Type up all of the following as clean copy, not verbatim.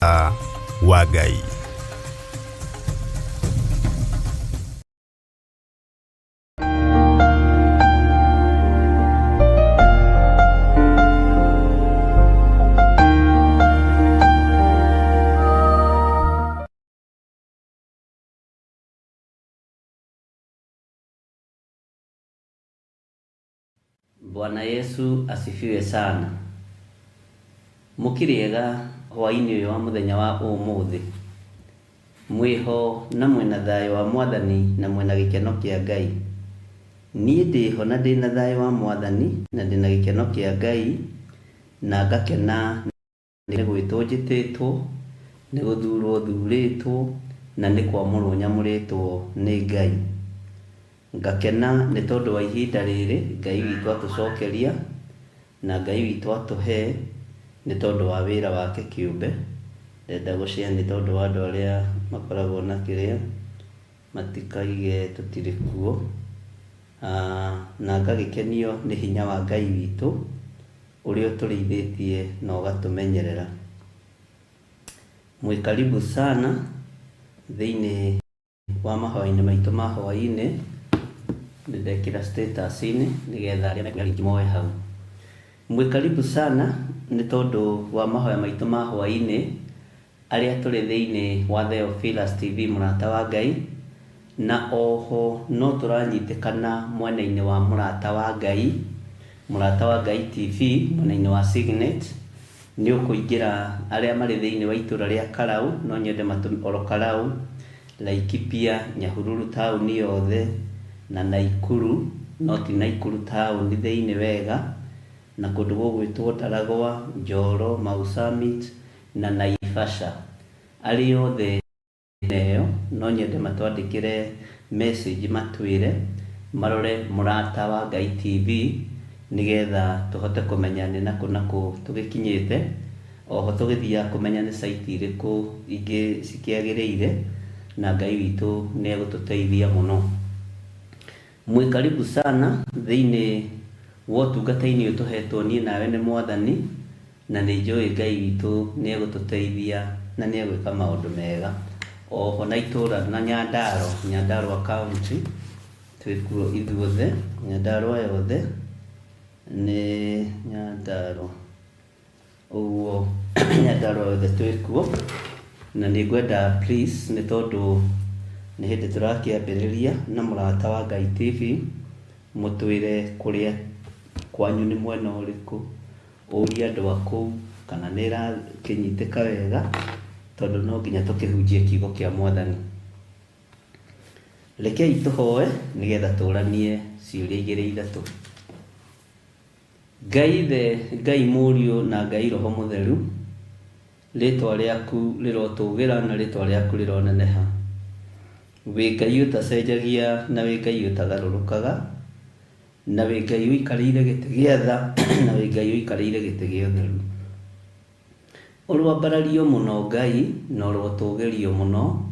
Wa Ngai. Bwana Yesu asifiwe sana. Mũkĩrĩega hwaĩ-inĩ ũyũ wa mũthenya wa ũmũthĩ. Mwĩho na mwĩna thayũ wa Mwathani na mwĩna gĩkeno kĩa Ngai. Niĩ ndĩho na ndĩna thayũ wa Mwathani na ndĩna gĩkeno kĩa Ngai na ngakena nĩ gwĩtwo njĩtĩtwo, nĩ gũthurwo thurĩtwo na nĩ kwamũrwo nyamũrĩtwo nĩ Ngai. Ngakena nĩ tondũ wa ihinda rĩrĩ Ngai witũ atũcokeria na Ngai witũ atũhe nĩ tondũ wa wĩra wake kĩũmbe. Ndĩrenda gũ share nĩ tondũ wa andũ arĩa makoragwo na kĩrĩa matikaige tũtirĩ kuo. Na ngagĩkenio nĩ hinya wa Ngai witũ ũrĩa ũtũrĩithĩtie na ũgatũmenyerera. Mwĩ karibu sana thĩinĩ wa mahoya-inĩ maitũ ma hwaĩ-inĩ. Nĩ ndekĩra status-inĩ nĩgetha arĩa mekuoya link moe hau. Mwĩ karibu sana nĩ tondũ wa mahoya maitũ ma hwaĩ-inĩ arĩa tũrĩ thĩinĩ wa Theophilus TV Mũrata wa Ngai, na oho no tũranyitĩkana mwena-inĩ wa Mũrata wa Ngai, Mũrata wa Ngai TV mwena-inĩ wa Signet. Nĩ ũkũingĩra arĩa marĩ thĩinĩ wa itũra rĩa Karau, no nyende matũme oro Karau, Laikipia, Nyahururu taũni yothe na Naikuru, no ti Naikuru taũni thĩinĩ wega, na kũndũ gũgwĩtwo Ndaragwa, Njoro, Mau Summit na Naivasha. Arĩa othe ĩyo, no nyende matwandĩkĩre message matwĩre marore Mũrata wa Ngai TV nĩgetha tũhote kũmenya nĩ nakũ nakũ tũgĩkinyĩte. Oho tũgĩthiaga kũmenya nĩ site irĩkũ ingĩ cikĩagĩrĩire na Ngai witũ nĩ egũtũteithia mũno. Mwĩ karibu sana thĩinĩ wa ũtungata-inĩ ũyũ tũhetwo niĩ nawe nĩ Mwathani. Na nĩ njũĩ Ngai witũ nĩ egũtũteithia na nĩ egwĩka maũndũ mega. Oho na itũra na Nyandarua, Nyandarua county twĩ kuo ithuothe, Nyandarua yothe nĩ Nyandarua. Ũguo Nyandarua yothe twĩ kuo. Na nĩ ngwenda please nĩ tondũ nĩ hĩndĩ tũrakĩambĩrĩria na Mũrata wa Ngai TV, mũtwĩre kũrĩa kwanyu nĩ mwena ũrĩkũ. Ũrie andũ a kũu kana nĩ ĩrakĩnyitĩka wega, tondũ no nginya tũkĩhunjie kiugo kĩa Mwathani. Rekei tũhoe nĩgetha tũranie ciũria igĩrĩ ithatũ. Ngai Ithe, Ngai Mũriũ na Ngai Roho Mũtheru, rĩtwa rĩaku rĩrotũgĩra na rĩtwa rĩaku rĩroneneha. Wĩ Ngai ũtacenjagia na wĩ Ngai ũtagarũrũkaga, Na wĩ Ngai ũikarĩire gĩtĩ gĩa tha, na wĩ Ngai ũikarĩire gĩtĩ gĩa ũtheru. Ũroambarario mũno Ngai, na ũrotũgĩrio mũno,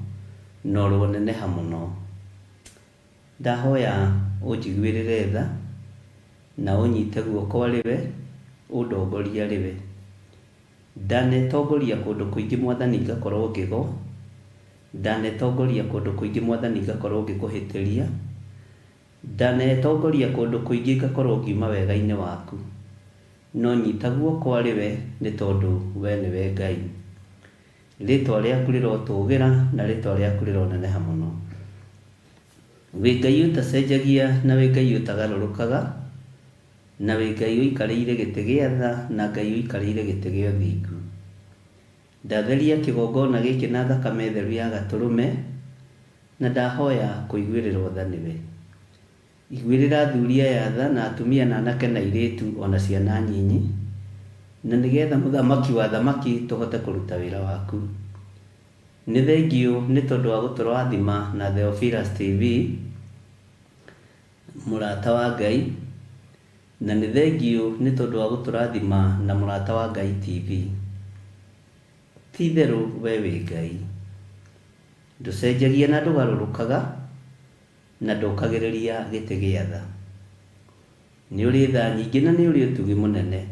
na ũroneneha mũno. Ndahoya ũnjiguĩrĩre tha, na ũnyite guoko arĩ we, ũndongorie arĩ we. Ndanetongoria kũndũ kũingĩ Mwathani ngakorwo ngĩgwa, ndanetongoria kũndũ kũingĩ Mwathani ngakorwo ngĩkũhĩtĩria, Ndanetongoria kũndũ kũingĩ ngakorwo ngiuma wega-inĩ waku, no nyita guoko arĩ we nĩ tondũ we nĩwe Ngai. Rĩtwa rĩaku rĩrotũgĩra na rĩtwa rĩaku rĩroneneha mũno. Wĩ Ngai ũtacenjagia na wĩ Ngai ũtagarũrũkaga, na wĩ Ngai ũikarĩire gĩtĩ gĩa tha na Ngai ũikarĩire gĩtĩ gĩa ũthingu. Ndatheria kĩgongona gĩkĩ na thakame theru ya Gatũrũme, Na ndahoya kũiguĩrĩrwo tha nĩwe. Iguĩrĩra athuri aya tha, na atumia na anake na airĩtu o na ciana nyinyi, na nĩ getha Mũthamaki wa athamaki tũhote kũruta wĩra waku. Nĩ thengiũ nĩ tondũ wa gũtũrathima na Theophilus TV, mũrata wa Ngai, na nĩ thengiũ nĩ tondũ wa gũtũrathima na Mũrata wa Ngai TV. Ti itherũ wee wĩ Ngai. Ndũcenjagia na ndũgarũrũkaga, na ndũkagĩrĩria gĩtĩ gĩa tha. Nĩ ũrĩ tha nyingĩ na nĩ ũrĩ ũtugi mũnene.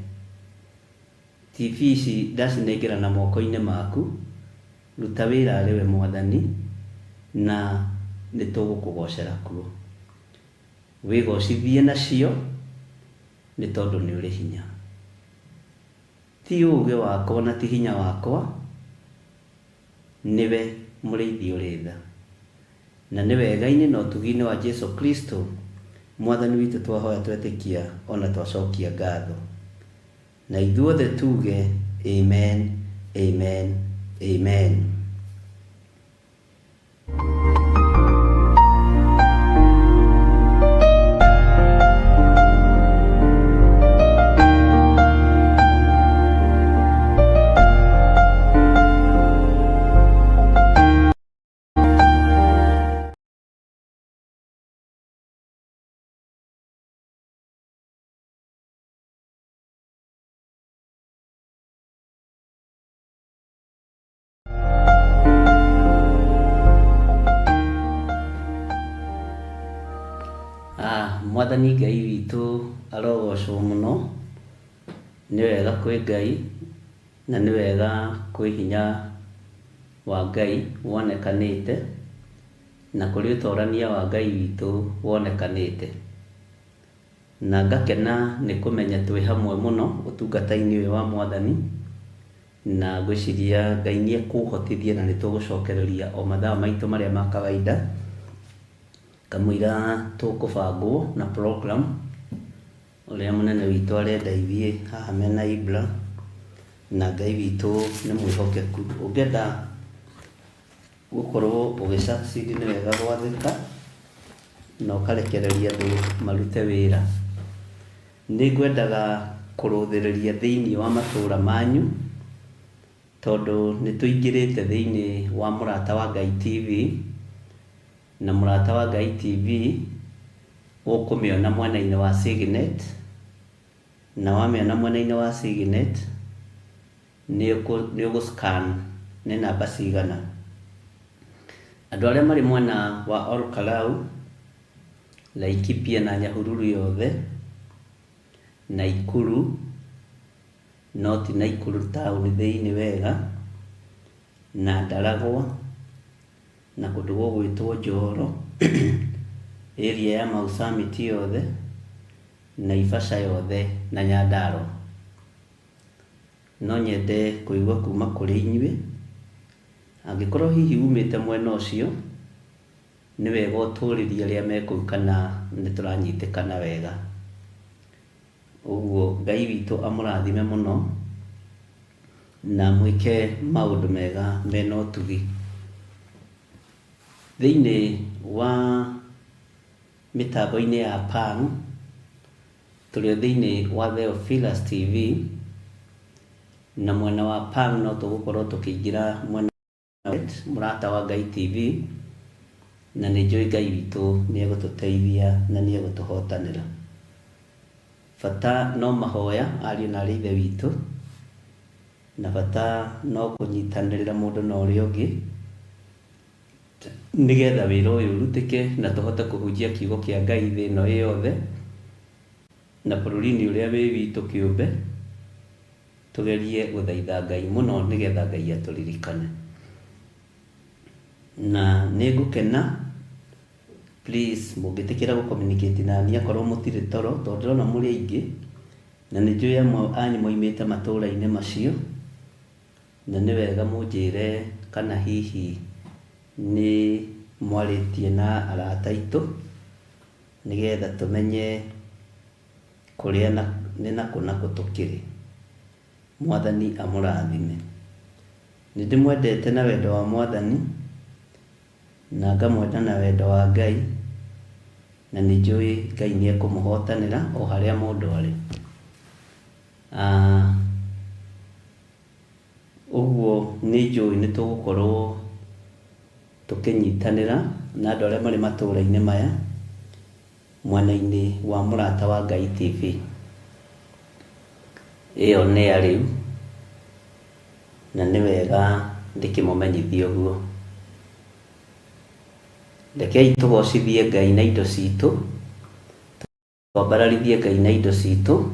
TV ici ndacinengerana moko-inĩ maku, Ruta wĩra arĩ we Mwathani, na nĩ tũgũkũgocera kuo. Wĩgocithie nacio, nĩ tondũ nĩ ũrĩ hinya. Ti ũũgĩ wakwa na ti hinya wakwa, nĩwe mũrĩithi ũrĩ tha. Na nĩ wega-inĩ na ũtugi-inĩ wa Jesu Kristo Mwathani witũ twahoya twetĩkia ona twacokia ngatho. Na ithuothe tuge amen, amen, amen. Ah, Mwathani Ngai witũ arogocwo mũno. Nĩ wega kwĩ Ngai na nĩ wega kwĩ hinya wa Ngai wonekanĩte na kũrĩ ũtorania wa Ngai witũ wonekanĩte. Na ngakena nĩ kũmenya twĩ hamwe mũno ũtungata-inĩ ũyũ wa Mwathani. Na ngwĩciria Ngai nĩ ekũhotithia na nĩ tũgũcokereria o mathaa maitũ marĩa ma kawaida kamũira tũkũbangwo na program ũrĩa mũnene witũ arenda ithiĩ haha mena Ibra, na Ngai witũ nĩ mwĩhokeku. Ũngĩenda gũkorwo ũgĩ succeed nĩ wega gwathĩka na ũkarekereria andũ marute wĩra. Nĩ ngwendaga kũrũthĩrĩria thĩinĩ wa matũra manyu, tondũ nĩ tũingĩrĩte thĩinĩ wa Mũrata wa Ngai TV, na Mũrata wa Ngai TV ũkũmĩona mwena-inĩ wa Signet, na wamĩona mwena-inĩ wa Signet nĩ ũgũ scan nĩ namba cigana. Andũ arĩa marĩ mwena wa Ol Kalou, Laikipia na Nyahururu yothe, Naikuru, no ti Naikuru taũni thĩinĩ wega, na Ndaragwa, na kũndũ gũgwĩtwo Njoro, area ya Mau Summit yothe, Naivasha yothe na Nyandarua. No nyende kũigua kuma kũrĩ inyuĩ, angĩkorwo hihi umĩte mwena ũcio, nĩ wega ũtũrĩrie arĩa me kũu kana nĩ tũranyitĩkana wega. Ũguo Ngai witũ amũrathime mũno na mwĩke maũndũ mega mena ũtugi. Thĩinĩ wa mĩtambo-inĩ ya Pang, tũrĩ o thĩinĩ wa Theophilus TV, na mwena wa Pang no tũgũkorwo tũkĩingĩra mwena Mũrata wa Ngai TV, na nĩ njũĩ Ngai witũ nĩ egũtũteithia na nĩ egũtũhotanĩra. Bata no mahoya ariũ na arĩ ithe witũ, na bata no kũnyitanĩrĩra mũndũ na ũrĩa ũngĩ, nĩgetha wĩra ũyũ ũrutĩke na tũhote kũhunjia kiugo kĩa Ngai thĩ ĩno ĩ yothe, na bũrũri-inĩ ũrĩa wĩ witũ kĩũmbe. Tũgerie gũthaitha Ngai mũno nĩgetha Ngai atũririkane. Na nĩ ngũkena please mũngĩtĩkĩra gũ communicate na niĩ akorwo mũtirĩ toro tondũ ndĩrona mũrĩ aingĩ na nĩ njũĩ amwe anyu moimĩte matũra-inĩ macio, na nĩ wega mũnjĩre kana hihi nĩ mwarĩtie na arata aitũ nĩgetha tũmenye kũrĩa na nĩ nakũ nakũ tũkĩrĩ. Mwathani amũrathime. Nĩ ndĩmwendete na wendo wa Mwathani, na ngamwenda na wendo wa Ngai, na nĩ njũĩ Ngai nĩ ekũmũhotanĩra o harĩa mũndũ arĩ. Ah, ũguo nĩ njũĩ nĩ tũgũkorwo tũkĩnyitanĩra na andũ arĩa marĩ matũũra-inĩ maya. Mwena-inĩ wa Mũrata wa Ngai TV. Ĩyo nĩ ya rĩu, na nĩ wega ndĩkĩmũmenyithie ũguo. Rekei tũgocithie Ngai na indo citũ, twambararithie Ngai na indo citũ,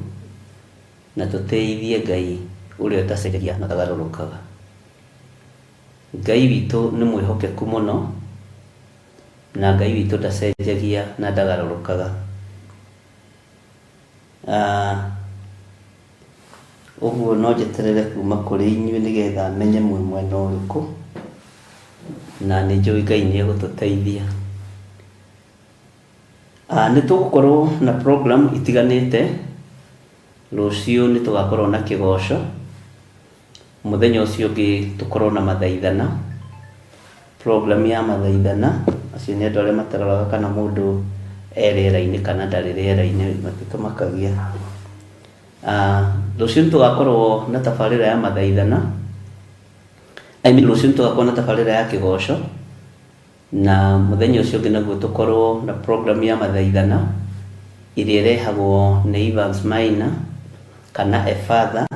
na tũtĩithie Ngai ũrĩa ũtacenjagia na ũtagarũrũkaga. Ngai witũ nĩ mwĩhokeku mũno, na Ngai witũ ndacenjagia na ndagarũrũkaga. Ũguo no njeterere kuma kũrĩ inyuĩ nĩgetha menye mwĩ mwena ũrĩkũ, na nĩ njũĩ Ngai nĩ egũtũteithia. Nĩ tũgũkorwo na program itiganĩte, rũciũ nĩ tũgakorwo na kĩgoco, mũthenya ũcio ũngĩ tũkorwo na mathaithana, program ya mathaithana, acio nĩ andũ arĩa mataroraga kana mũndũ e rĩera-inĩ kana ndarĩ rĩera-inĩ, matitũmakagia. Rũciũ nĩ tũgakorwo na tabarĩra ya mathaithana, I mean rũciũ nĩ tũgakorwo na tabarĩra ya kĩgoco, Na mũthenya ũcio ũngĩ naguo tũkorwo na program ya mathaithana ĩrĩa ĩrehagwo nĩ Evans Maina kana Efatha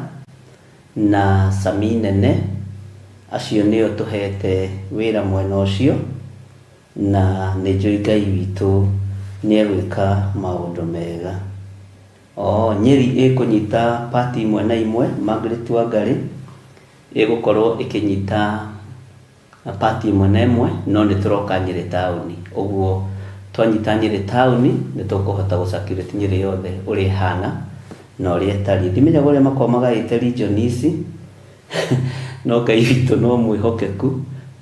na Sami Nene. Acio nĩo tũhete wĩra mwena ũcio na nĩ njũĩ Ngai witũ nĩ egwĩka maũndũ mega. Oo, Nyeri ĩkũnyita part imwe na imwe, Margaret Wangarĩ ĩgũkorwo ĩkĩnyita part ĩmwe na ĩmwe, no nĩ tũroka Nyĩrĩ taũni. Ũguo twanyita Nyĩrĩ taũni nĩ tũkũhota gũ circulate Nyĩrĩ yothe ũrĩa ĩhana na ũrĩa ĩtariĩ. Ndimenyaga ũrĩa makoragwo magaĩte region ici, no Ngai witũ no mwĩhokeku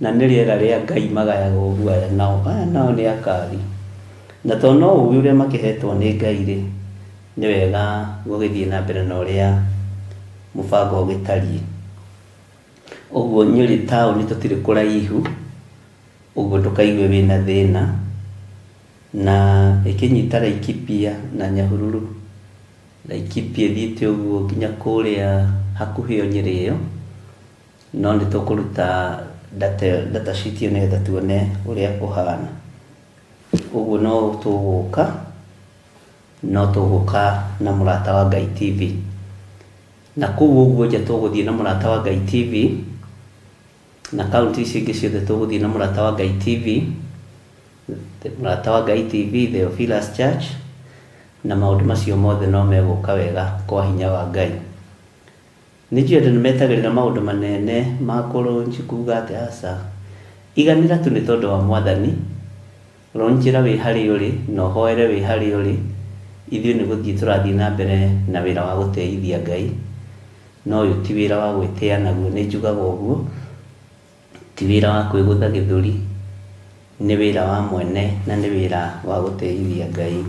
na nĩ rĩera rĩa Ngai magayaga ũguo aya nao. Aya nao nĩ akari. Na tondũ no ũgĩ ũrĩa makĩhetwo nĩ Ngai rĩ, nĩ wega gũgĩthiĩ na mbere na ũrĩa mũbango ũgĩtariĩ. Ũguo Nyĩrĩ taũni tũtirĩ kũraihu, ũguo ndũkaigue wĩna thĩna. Na ĩkĩnyita Laikipia na Nyahururu, Laikipia ĩthiĩte ũguo nginya kũrĩa hakuhĩ o Nyĩrĩ ĩyo, no nĩ tũkũruta data ĩyo data sheet ĩyo nĩgetha tuone ũrĩa kũhana. Ũguo no tũgũka, no tũgũka na Mũrata wa Ngai TV. Na kũu ũguo nja tũgũthiĩ na Mũrata wa Ngai TV, na kaunti icio ingĩ ciothe tũgũthiĩ na Mũrata wa Ngai TV, Mũrata wa Ngai TV, Theophilus Church, na maũndũ macio mothe no megũka wega kwa hinya wa Ngai. Nĩ njũĩ andũ nĩ metagĩrĩra maũndũ manene ma kũ launch kuga atĩ aca. Iganĩra tu nĩ tondũ wa Mwathani, Launchĩra wĩ harĩa ũrĩ na ũhoere wĩ harĩa ũrĩ, ithuĩ nĩ gũthiĩ tũrathiĩ na mbere na wĩra wa gũtĩithia Ngai, na ũyũ ti wĩra wa gwĩtĩa naguo, nĩ njugaga ũguo, ti wĩra wa kwĩgũtha gĩthũri, nĩ wĩra wa mwene na nĩ wĩra wa gũtĩithia Ngai.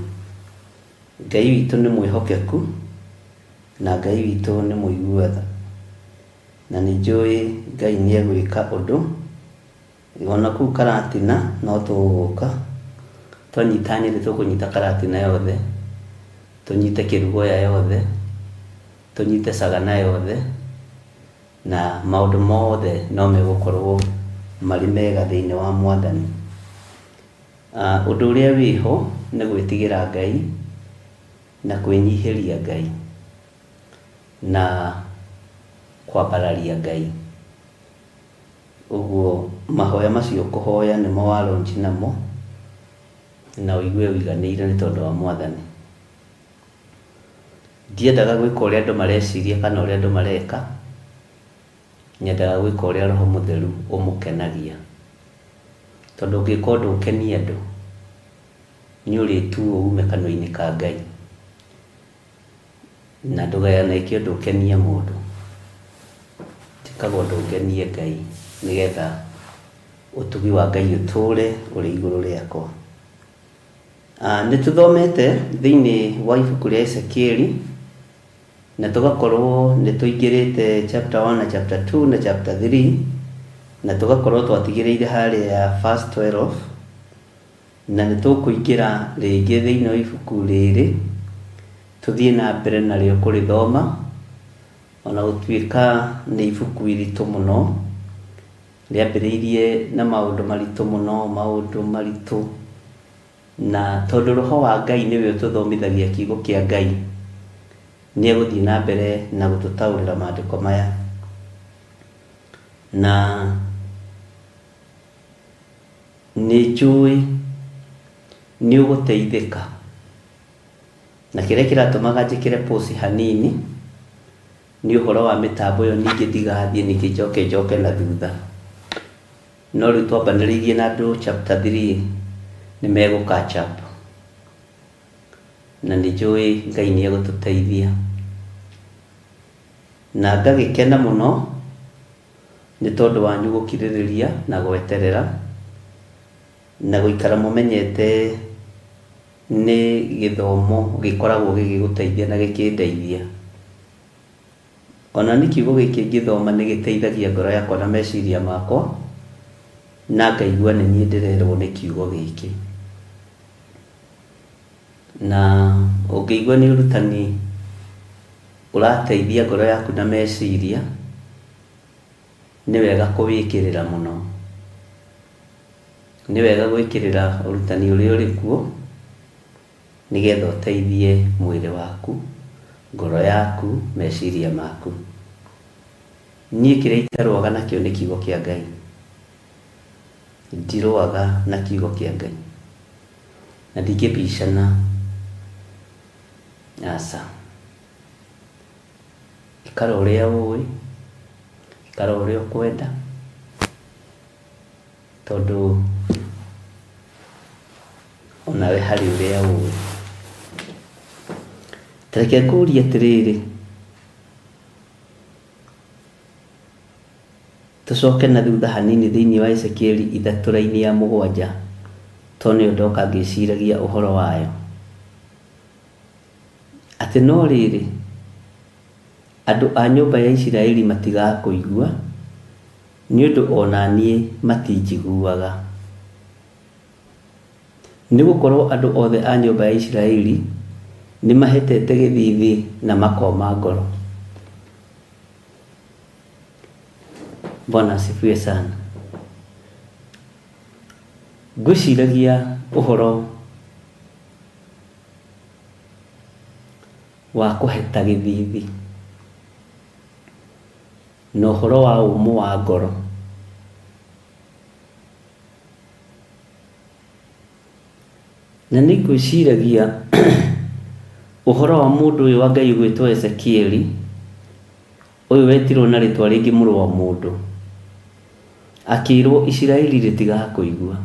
Ngai witũ nĩ mwĩhokeku na Ngai witũ nĩ mũigua tha, na nĩ njũĩ Ngai nĩ egwĩka ũndũ. Ona kũu Karatina no tũgũka, twanyita Nyĩrĩ tũkũnyita Karatina yothe, tũnyite Kĩrugoya yothe, tũnyite Sagana yothe, na maũndũ mothe no megũkorwo marĩ mega thĩinĩ wa Mwathani. Ũndũ ũrĩa wĩho nĩ gwĩtigĩra Ngai na kwĩnyihĩria Ngai na kwambararia Ngai. Ũguo mahoya macio ũkũhoya nĩmo wa launch namo na ũigue ũiganĩire nĩ tondũ wa Mwathani. Ndiendaga gwĩka ũrĩa andũ mareciria kana ũrĩa andũ mareka, nyendaga gwĩka ũrĩa Roho Mũtheru ũmũkenagia. Tondũ ũngĩka ũndũ ũkenie andũ, nĩ ũrĩtuo ume kanua-inĩ ka Ngai. Na ndũkaneke ũndũ ũkenie mũndũ, njĩkaga ũndũ ngenie Ngai nĩgetha ũtugi wa Ngai ũtũre ũrĩ igũrũ rĩakwa. Nĩ tũthomete thĩinĩ wa ibuku rĩa Ezekieli na tũgakorwo nĩ tũingĩrĩte chapter 1 na chapter 2 na chapter 3 na tũgakorwo twatigĩrĩire harĩa verse 12 Na nĩ tũkũingĩra rĩngĩ thĩinĩ wa ibuku rĩrĩ, tũthiĩ na mbere narĩo kũrĩthoma, o na gũtuĩka nĩ ibuku iritũ mũno, rĩambĩrĩirie na maũndũ maritũ mũno, maũndũ maritũ, na tondũ Roho wa Ngai nĩwe ũtũthomithagia kiugo kĩa Ngai, nĩ egũthiĩ na mbere na gũtũtaũrĩra maandĩko maya. Na Nĩ njũĩ nĩ ũgũteithĩka. Na kĩrĩa kĩratũmaga njĩkĩre pause hanini, nĩ ũhoro wa mĩtambo ĩyo ningĩ ndigathiĩ ningĩ njoke njoke na thutha. No rĩu twambanĩrĩirie na andũ chapter 3 nĩ megũ catch up. Na nĩ njũĩ Ngai nĩ egũtũteithia. Na ngagĩkena mũno nĩ tondũ wanyu gũkirĩrĩria na gweterera na gũikara mũmenyete nĩ gĩthomo gĩkoragwo gĩgĩgũteithia na gĩkĩndeithia. Ona niĩ kiugo gĩkĩ ngĩthoma nĩ gĩteithagia ngoro yakwa na meciria makwa, na ngaigua nĩ niĩ ndĩrerwo nĩ kiugo gĩkĩ. Na ũngĩigua nĩ ũrutani ũrateithia ngoro yaku na meciria, nĩ wega kũwĩkĩrĩra mũno. Nĩ wega gwĩkĩrĩra ũrutani ũrĩa ũrĩ kuo, nĩgetha ũteithie mwĩrĩ waku, ngoro yaku, meciria maku. Niĩ kĩrĩa itarũaga nakĩo nĩ kiugo kĩa Ngai. Ndirũaga na kiugo kĩa Ngai. Na ndingĩbicana. Aca. Ikara ũrĩa ũĩ, ikara ũrĩa ũkwenda, tondũ onawe harĩ ũrĩa ũĩ. Ta reke ngũrie atĩrĩrĩ, tũcoke na thutha hanini thĩinĩ wa Ezekieli ithatũ raini ya mũgwanja, tondũ nĩyo ndoka ngĩciragia ũhoro wayo. Atĩ no rĩrĩ, andũ a nyũmba ya Isiraeli matigakũigua, nĩ ũndũ o na niĩ matinjiguaga. Nĩ gũkorũo andũ othe a nyũmba ya Isiraeli nĩmahetete gĩthiithi na makoma ngoro. Bwana asifiwe sana. Ngwĩciragia ũhoro wa kũheta gĩthiithi na ũhoro wa ũmũ wa ngoro. Na nĩ ngwĩciragia ũhoro wa mũndũ ũyũ wa Ngai ũgwĩtwo Ezekieli, ũyũ wetirwo na rĩtwa rĩngĩ mũrũ wa mũndũ, akĩrwo Isiraeli rĩtigakũigua.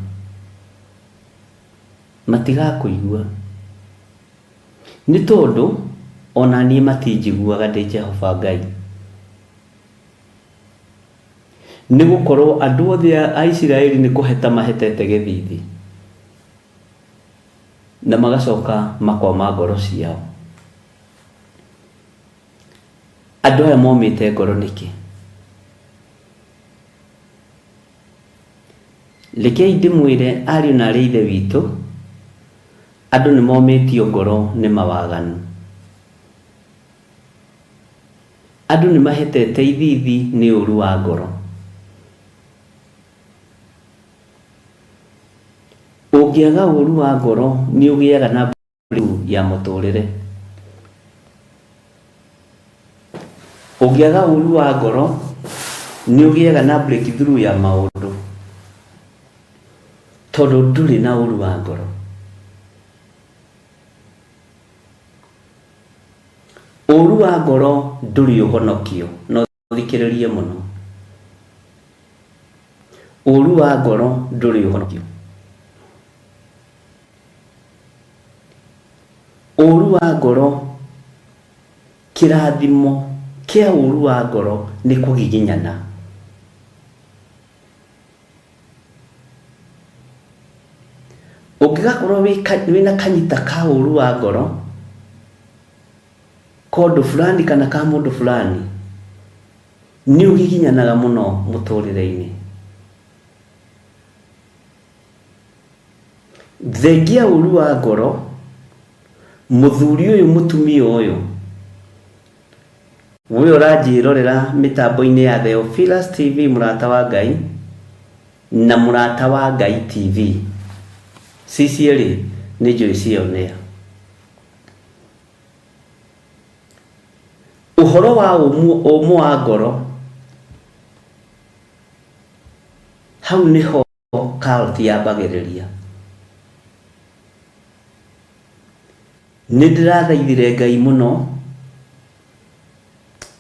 Matigakũigua. Nĩ tondũ o na niĩ matinjiguaga ndĩ Jehova Ngai. Nĩ gũkorwo andũ othe a Isiraeli nĩ kũheta mahetete gĩthiithi, na magacoka makoma ngoro ciao. Andũ aya momĩte ngoro nĩkĩ? Rekei ndĩmwĩre ariũ na aarĩ a Ithe witũ, andũ nĩ momĩtio ngoro nĩ mawaganu. Andũ nĩ mahetete ithithi nĩ ũru wa ngoro. Ũngĩaga ũru wa ngoro nĩ ũgĩaga na breakthrough ya mũtũrĩre. Ũngĩaga ũru wa ngoro nĩ ũgĩaga na breakthrough ya maũndũ tondũ ndũrĩ na ũru wa ngoro. Ũru wa ngoro ndũrĩ ũhonokio, na ũthikĩrĩrie mũno. Ũru wa ngoro ndũrĩ ũhonokio. Ũru wa ngoro, kĩrathimo kĩa ũru wa ngoro nĩ kũgiginyana. Ũngĩgakorwo wĩna kanyita ka ũru wa ngoro, ka ũndũ fulani kana ka mũndũ fulani, nĩ ũgiginyanaga mũno mũtũrĩre-inĩ. Thengia ũru wa ngoro, mũthuri ũyũ mũtumia ũyũ, we ũranjĩrorera mĩtambo-inĩ ya Theophilus TV mũrata wa Ngai, na mũrata wa Ngai TV. Ci cierĩ nĩ njũĩ cionea. Ũhoro wa ũmũ wa ngoro, hau nĩho cult yambagĩrĩria. Nĩ ndĩrathaithire Ngai mũno,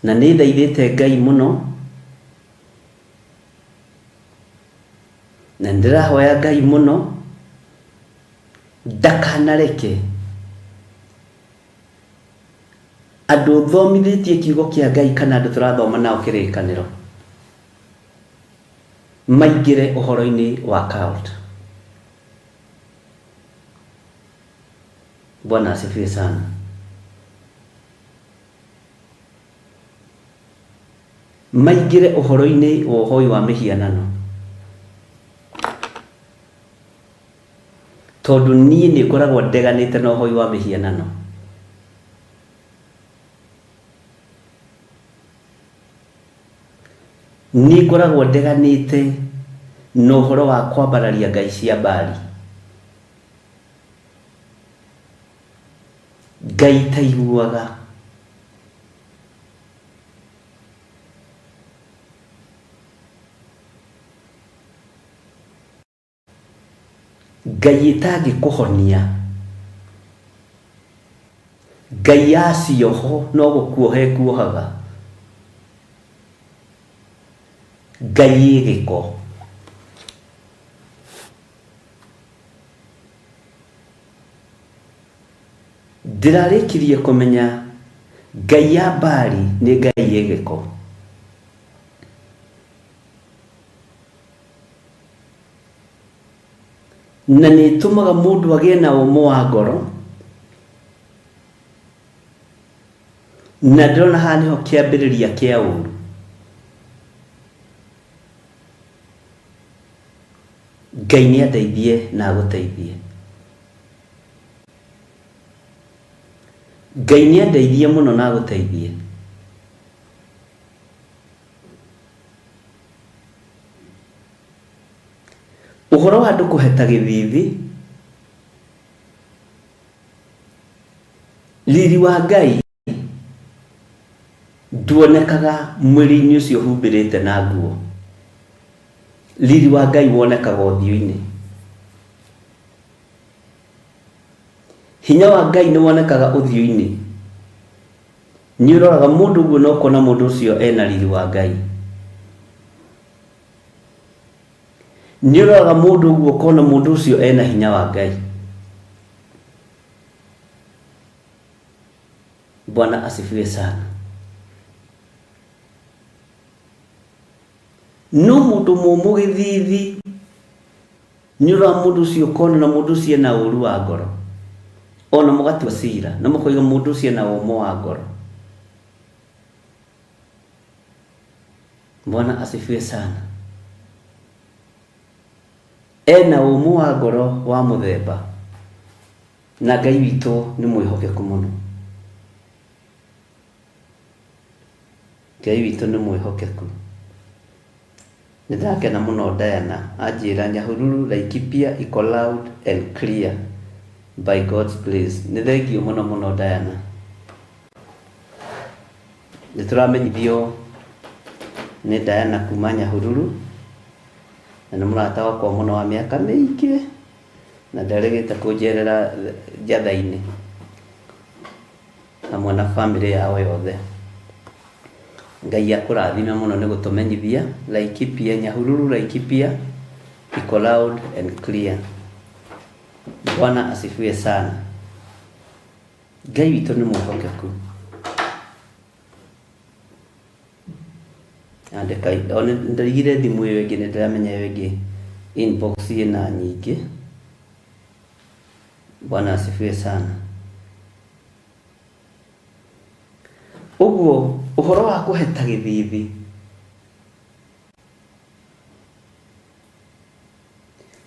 na nĩ thaithĩte Ngai mũno, Na nĩ ndĩrahoya Ngai mũno ndakanareke andũ thomithĩtie kiugo kĩa Ngai kana andũ tũrathoma nao kĩrĩkanĩro maingĩre ũhoro-inĩ wa cult. Bwana asifiwe sana. Maingĩre ũhoro-inĩ wa ũhoi wa mĩhianano. Tondũ niĩ nĩ ngoragwo ndeganĩte na ũhoi wa mĩhianano. Nĩ ngoragwo ndeganĩte na ũhoro wa kwambararia ngai cia Baali. Ngai itaiguaga. Ngai ĩtangĩkũhonia. Ngai ya cioho no gũkuoha ĩkuohaga. Ngai ĩ gĩko. Ndĩrarĩkirie kũmenya Ngai ya Baali nĩ Ngai ĩ gĩko. Na nĩ ĩtũmaga mũndũ agĩe na ũmũ wa ngoro. Na ndĩrona haha nĩho kĩambĩrĩria kĩa ũru. Ngai nĩ andeithie na agũteithie. Ngai nĩ andeithie mũno na agũteithie. Ũhoro wa andũ kũheta gĩthithi, riri wa Ngai nduonekaga mwĩrĩ-inĩ ũcio ũhumbĩrĩte na nguo. Riri wa Ngai wonekaga ũthiũ-inĩ. Hinya wa Ngai nĩ wonekaga ũthiũ-inĩ. Nĩ ũroraga mũndũ ũguo na ũkona mũndũ ũcio ena riri wa Ngai. Nĩ ũroraga mũndũ ũguo ũkona mũndũ ũcio ena hinya wa Ngai. Bwana asifiwe sana. No mũndũ mũmũ gĩthithi nĩ ũroraga mũndũ ũcio ũkona na mũndũ ũcio ena ũru wa ngoro. Ona mũgatua cira na mũkoiga mũndũ ũcio ena ũmũ wa ngoro. Bwana asifiwe sana. Ena ũmũ wa ngoro wa mũthemba na Ngai witũ nĩ mwĩhokeku mũno. Ngai witũ nĩ mwĩhokeku. Nĩ ndakena mũno Diana anjĩra Nyahururu Laikipia iko loud and clear by God's grace. Nĩ thengiũ mũno mũno Diana. Nĩ tũramenyithio nĩ Diana kuma Nyahururu na nĩ mũrata wakwa mũno wa mĩaka mĩingĩ na nderegete kũnjerera njatha-inĩ hamwe na bamĩrĩ yao yothe. Ngai akũrathime mũno nĩ gũtũmenyithia Laikipia, Nyahururu Laikipia iko loud and clear. Bwana asifiwe sana. Ngai witũ nĩ mwĩhokeku. Andĩka, ona ndarigire thimũ ĩyo ĩngĩ nĩ ndĩramenya ĩyo ĩngĩ inbox ĩna nyingĩ. Bwana asifiwe sana. Ũguo ũhoro wa kũheta gĩthithi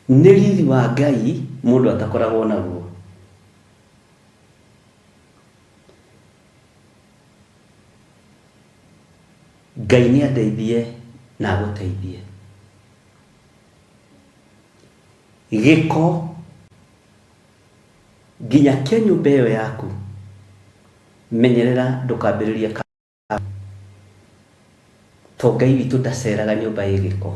nĩ riri wa Ngai mũndũ atakoragwo naguo. Ngai nĩ andeithie na agũteithie. Gĩko nginya kĩa nyũmba ĩyo yaku, menyerera ndũkambĩrĩrie to Ngai witũ ndaceraga nyũmba ĩ gĩko.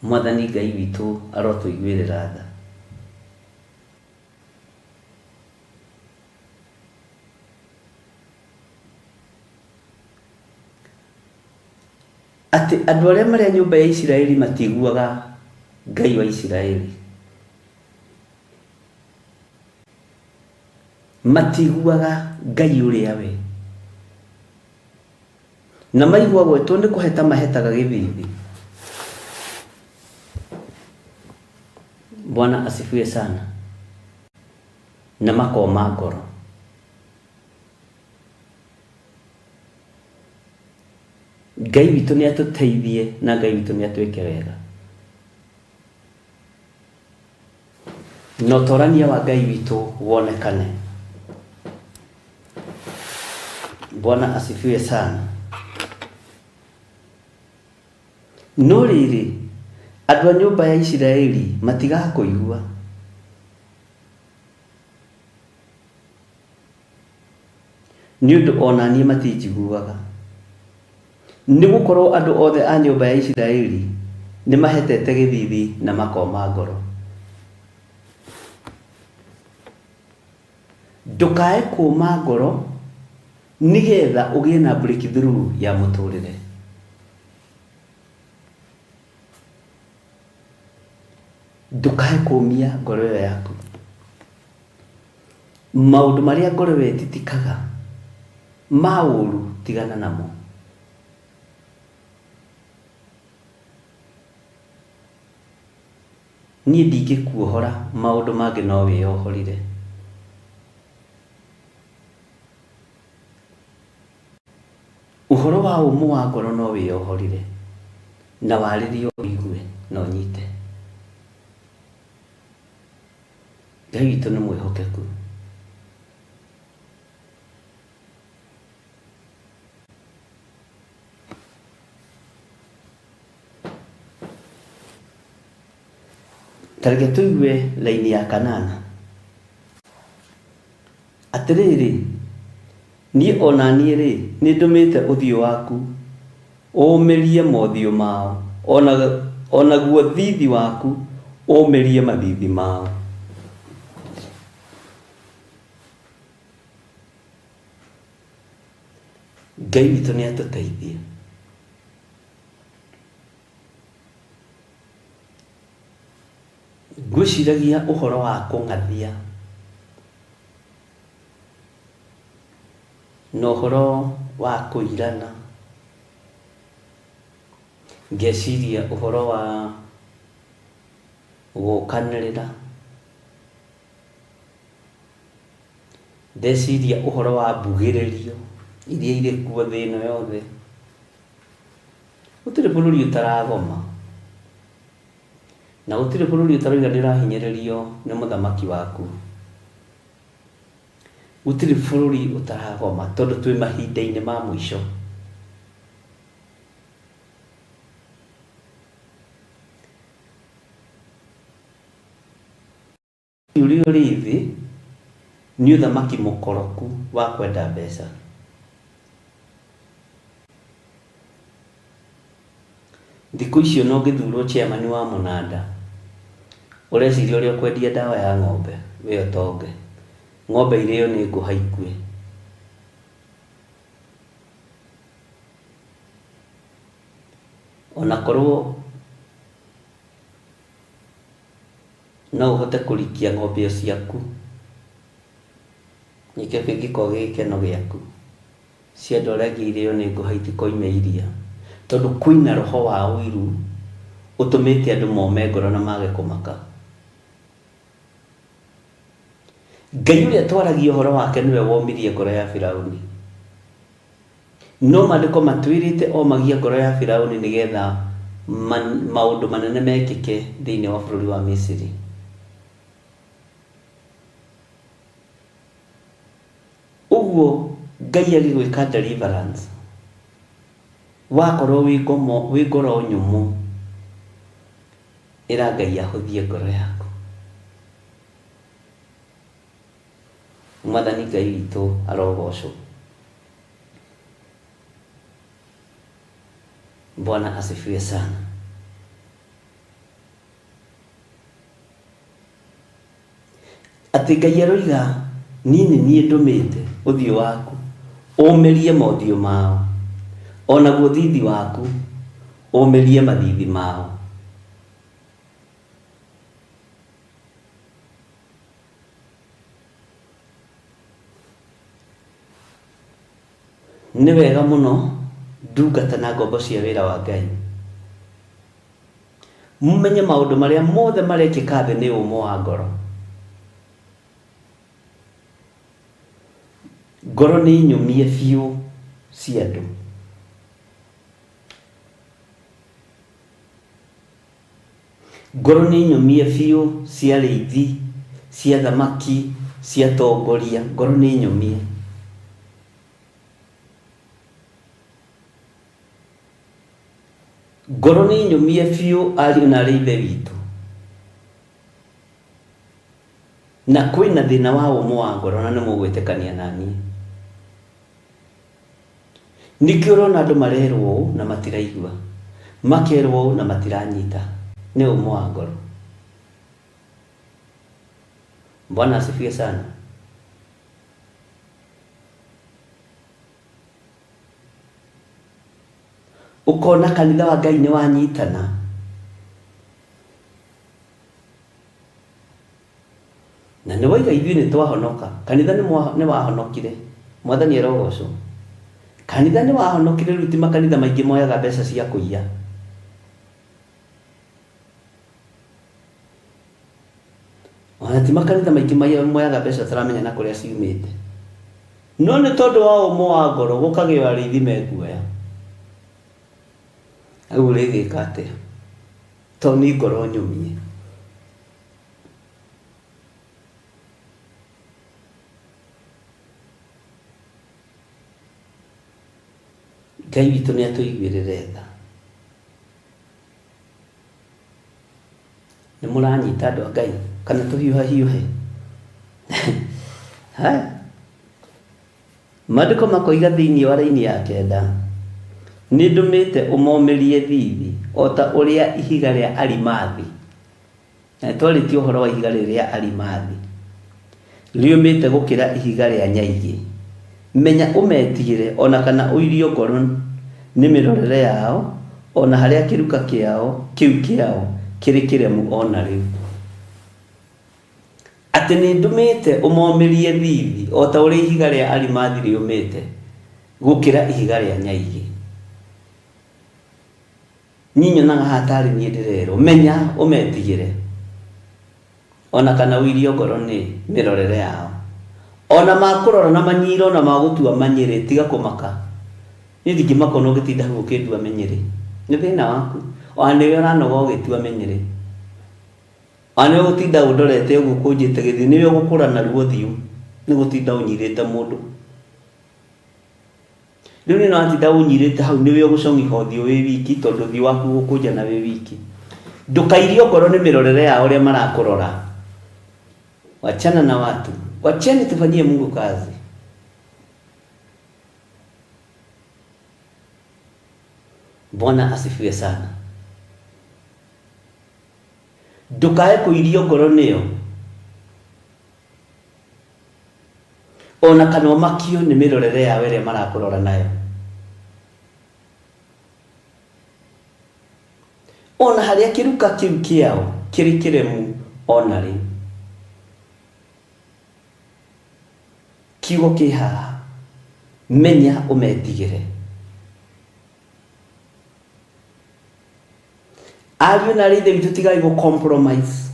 Mwathani Ngai witũ arotũiguĩrĩra tha. Atĩ andũ arĩa marĩ a nyũmba ya Isiraeli matiiguaga Ngai wa Isiraeli. Matiiguaga Ngai ũrĩa we. Na maigua gwetwo nĩ kũheta mahetaga gĩthithi. Bwana asifiwe sana. Na makoma ngoro. Ngai witũ nĩ atũteithie na Ngai witũ nĩ atwĩke wega. Na ũtorania wa Ngai witũ wonekane. Bwana asifiwe sana. No rĩrĩ, andũ a nyũmba ya Isiraeli matigakũigua. Nĩ ũndũ o na niĩ matinjiguaga. Nĩ gũkorũo andũ othe a nyũmba ya Isiraeli nĩ mahetete gĩthiithi na makoma ngoro. Ndũkae kũũma ngoro nĩgetha ũgĩe na breakthrough ya mũtũrĩre. Ndũkae kũũmia ngoro ĩyo yaku. Maũndũ marĩa ngoro ĩyo ĩtitikaga ma ũru tigana namo. Niĩ ndingĩkuohora maũndũ mangĩ no wĩyohorire. Ũhoro wa ũmũ wa ngoro no wĩyohorire, na warĩrio ũigue na ũnyite. Ngai witũ nĩ mwĩhokeku. Ta reke tũigue raini ya kanana. Atĩrĩrĩ, niĩ o na niĩ-rĩ, nĩndũmĩte ũthiũ waku ũũmĩrie mothiũ mao, o naguo thiithi waku ũũmĩrie mathiithi mao. Ngai witũ nĩ atũteithie. Ngwĩciragia ũhoro wa kũng'athia na ũhoro wa kũirana, ngeciria ũhoro wa gũkanĩrĩra, ndeciria ũhoro wa mbugĩrĩrio iria irĩ kuo thĩ ĩno yothe. Gũtirĩ bũrũri ũtaragoma. Na gũtirĩ bũrũri ũtaroiga nĩ ũrahinyĩrĩrio nĩ mũthamaki waku. Gũtirĩ bũrũri ũtaragoma tondũ twĩ mahinda-inĩ ma mũico. Ũrĩa ũrĩ thĩ nĩ ũthamaki mũkoroku wa kwenda mbeca. Thikũ ici ona ũngĩthurwo chairman wa mũnanda, ũreciria ũrĩa ũkwendia ndawa ya ng'ombe we ũtonge. Ng'ombe irĩo nĩ ngũha ikue. Ona korwo no ũhote kũrikia ng'ombe o ciaku, nĩkĩo kĩngĩkorwo gĩ gĩkeno gĩaku. Cia andũ arĩa angĩ irĩo nĩ ngũha itikoime iria, tondũ kwĩna roho wa ũiru ũtũmĩte andũ mome ngoro na mage kũmaka. Ngai ũrĩa twaragia ũhoro wake nĩwe womirie ngoro ya Firauni. No maandĩko matwĩrĩte omagia ngoro ya Firauni nĩgetha maũndũ manene mekĩke thĩinĩ wa bũrũri wa Misiri. Ũguo Ngai agĩgwĩka deliverance, wakorwo wĩ ngomo, wĩ ngoro nyũmũ, ĩra Ngai ahũthie ngoro yaku. Mwathani Ngai witũ arogocwo. Bwana asifiwe sana. Atĩ Ngai aroiga, niĩ nĩ niĩ ndũmĩte ũthiũ waku ũmĩrie mothiũ mao, o naguo thiithi waku Ũmĩrie mathithi mao. Nĩ wega mũno ndungata na ngombo cia wĩra wa Ngai. Mũmenye maũndũ marĩa mothe marekĩka thĩ nĩ ũmũ wa ngoro. Ngoro nĩ nyũmie biũ cia andũ. Ngoro nĩ nyũmie biũ cia arĩithi, cia athamaki, cia atongoria, ngoro nĩ nyũmie. Ngoro nĩ nyũmie biũ ariũ na aarĩ a Ithe witũ. Na kwĩna thĩna wa ũmũ wa ngoro na nĩ mũgwĩtĩkania na niĩ. Nĩkĩo ũrona andũ marerwo ũũ na matiraigua, makerwo ũũ na matiranyita. Nĩ ũmũ wa ngoro. Bwana asifiwe sana. Ũkona kanitha wa Ngai nĩ wanyitana. Na nĩ waiga ithuĩ nĩ twahonoka. Kanitha nĩ wahonokire. Mwathani arogocwo. Kanitha nĩ wahonokire rĩu ti makanitha maingĩ moyaga mbeca cia kũiya. Ona ti makanitha maingĩ moyaga mbeca tũramenya na kũrĩa ciumĩte. No nĩ tondũ wa ũmũ wa ngoro gũkagĩo arĩithi mekuoya. Rĩu ũrĩgĩka atĩa? Tondũ nĩ ngoro nyũmie. Ngai witũ nĩ atũiguĩrĩre tha. Nĩ mũranyita andũ a Ngai kana tũhiũhahiũhe? Haya. Maandĩko makoiga thĩinĩ wa raini ya kenda, Nĩ ndũmĩte ũmomĩrie thiithi o ta ũrĩa ihiga rĩa arimathi. Na nĩ twarĩtie ũhoro wa ihiga rĩrĩ rĩa arimathi. Rĩũmĩte gũkĩra ihiga rĩa nyaigĩ. Menya ũmetigĩre o na kana ũirio ngoro nĩ mĩrorere yao, o na harĩa kĩruka kĩao kĩu kĩao kĩrĩ kĩremu o na rĩu. Atĩ nĩndũmĩte ũmomĩrie thiithi o ta ũrĩa ihiga rĩa arimathi rĩũmĩte gũkĩra ihiga rĩa nyaigĩ. Niĩ nyonaga haha tarĩ niĩ ndĩrerwo, menya ũmetigĩre, o na kana ũirio ngoro nĩ mĩrorere yao. O na makũrora na manyiira, o na magũtua manyĩrĩ, tiga kũmaka. Niĩ ndingĩmaka o na ũngĩtinda hau ũkĩndua mĩnyĩrĩ. Nĩ thĩna waku. O na nĩwe ũranoga ũgĩtua mĩnyĩrĩ. O na nĩwe ũgũtinda ũndorete ũguo ũkũnjĩte gĩthithi, nĩwe ũgũkũra narua ũthiũ nĩ gũtinda ũnyirĩte mũndũ. Rĩu nĩ watinda ũnyirĩte hau nĩwe ũgũcong'iha ũthiũ wĩ wiki tondũ ũthiũ waku ũgũkũnjana wĩ wiki. Ndũkairio ngoro nĩ mĩrorere yao ũrĩa marakũrora. Wachana na watu. Wacheni tufanyie Mungu kazi. Bwana asifiwe sana. Ndũkae kũirio ngoro nĩo. O na kana ũmakio nĩ mĩrorere yao ĩrĩa marakũrora nayo. O na harĩa kĩruka kĩu kĩao kĩrĩ kĩremu o na rĩu. Kiugo kĩ haha, menya ũmetigĩre. Ariũ na aarĩ a Ithe witũ tigai gũ compromise.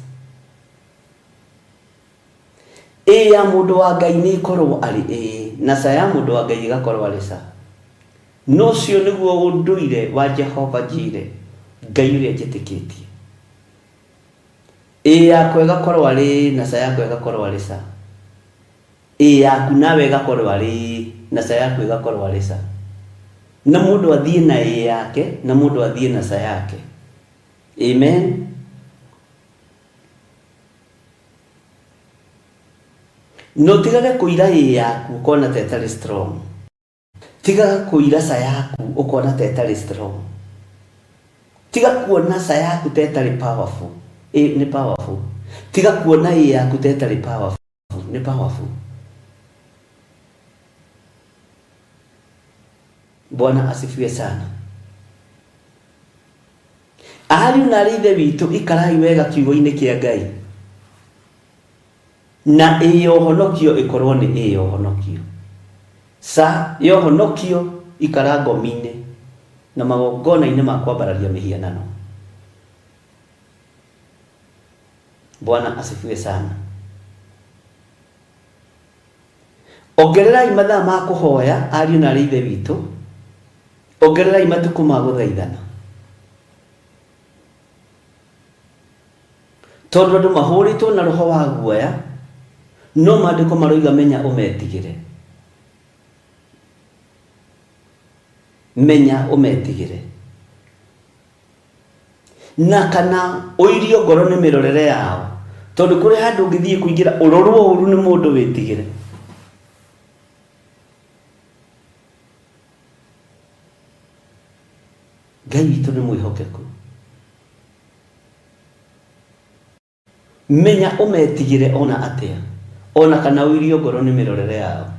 Ĩĩ ya mũndũ wa Ngai nĩ ĩkorwo arĩ ĩĩ, na ca ya mũndũ wa Ngai ĩgakorwo arĩ ca. Na ũcio nĩguo ũndũire wa Jehova Jireh, Ngai ũrĩa njĩtĩkĩtie. Ĩĩ yakwa ĩgakorwo arĩ ĩĩ na ca yakwa ĩgakorwo arĩ ca. Ĩĩ yaku nawe ĩgakorwo arĩ ĩĩ na ca yaku ĩgakorwo arĩ ca. Na mũndũ athiĩ na ĩĩ yake na mũndũ athiĩ na ca yake. Amen. Na ũtigage kũira ĩĩ yaku ũkona ta ĩtarĩ strong. Tigaga kũira ca yaku ũkona ta ĩtarĩ strong. Tiga kuona ca yaku ta ĩtarĩ powerful. Ĩ nĩ powerful. Tiga kuona ĩĩ yaku ta ĩtarĩ powerful. Nĩ powerful. Bwana asifiwe sana. Ariũ na arĩ ithe witũ, ikarai wega kiugo-inĩ kĩa Ngai, na ĩ ya ũhonokio ĩkorwo nĩ ĩ ya ũhonokio. Ca ya ũhonokio ikara ngomi-inĩ na magongona-inĩ ma kwambararia mĩhianano. Bwana asifiwe sana. Ongererai mathaa ma kũhoya, ariũ na arĩ ithe witũ, ongererai matukũ ma gũthaithana. Tondũ andũ mahũrĩtwo na roho wa guoya, no maandĩko maroiga menya ũmetigĩre. Menya ũmetigĩre. Na kana ũirio ngoro nĩ mĩrorere yao, tondũ kũrĩ handũ ũngĩthiĩ kũingĩra ũrorwo ũru nĩ mũndũ wĩtigĩre. Ngai witũ nĩ mwĩhokeku. Menya ũmetigĩre o na atĩa, o na kana ũirio ngoro nĩ mĩrorere yao.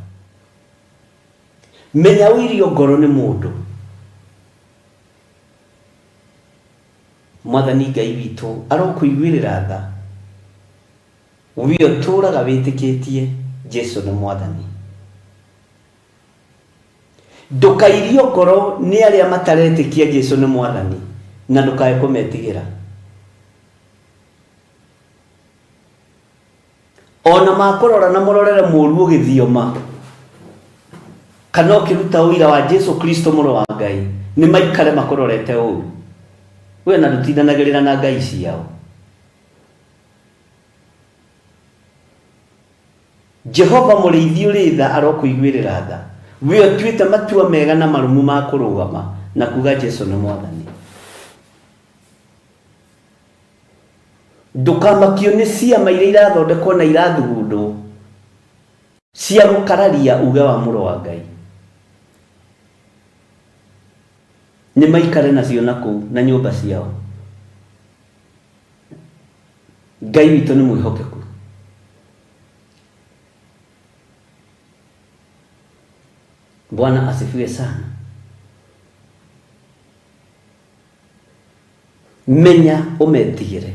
Menya ũirio ngoro nĩ mũndũ. Mwathani Ngai witũ arokũiguĩrĩra tha, we ũtũũraga wĩtĩkĩtie Jesu nĩ Mwathani. Ndũkairio ngoro nĩ arĩa mataretĩkia Jesu nĩ Mwathani, na ndũkae kũmetigĩra. Ona makũrora na mũrorere mũru ũgĩthioma kana ũkĩruta ũira wa Jesu Kristo mũrũ wa Ngai, nĩ maikare makũrorete ũru. We na ndũtindanagĩrĩra na ngai ciao. Jehova mũrĩithi ũrĩ tha arokũiguĩrĩra tha, we ũtuĩte matua mega na marũmu ma kũrũgama na kuga Jesu nĩ Mwathani. Ndũkamakio nĩ ciama iria irathondekwo na irathugundwo cia gũkararia uge wa Mũrũ wa Ngai. Nĩ maikare nacio na kũu na nyũmba ciao. Ngai witũ nĩ mwĩhokeku. Bwana asifiwe sana. Menya ũmetigĩre.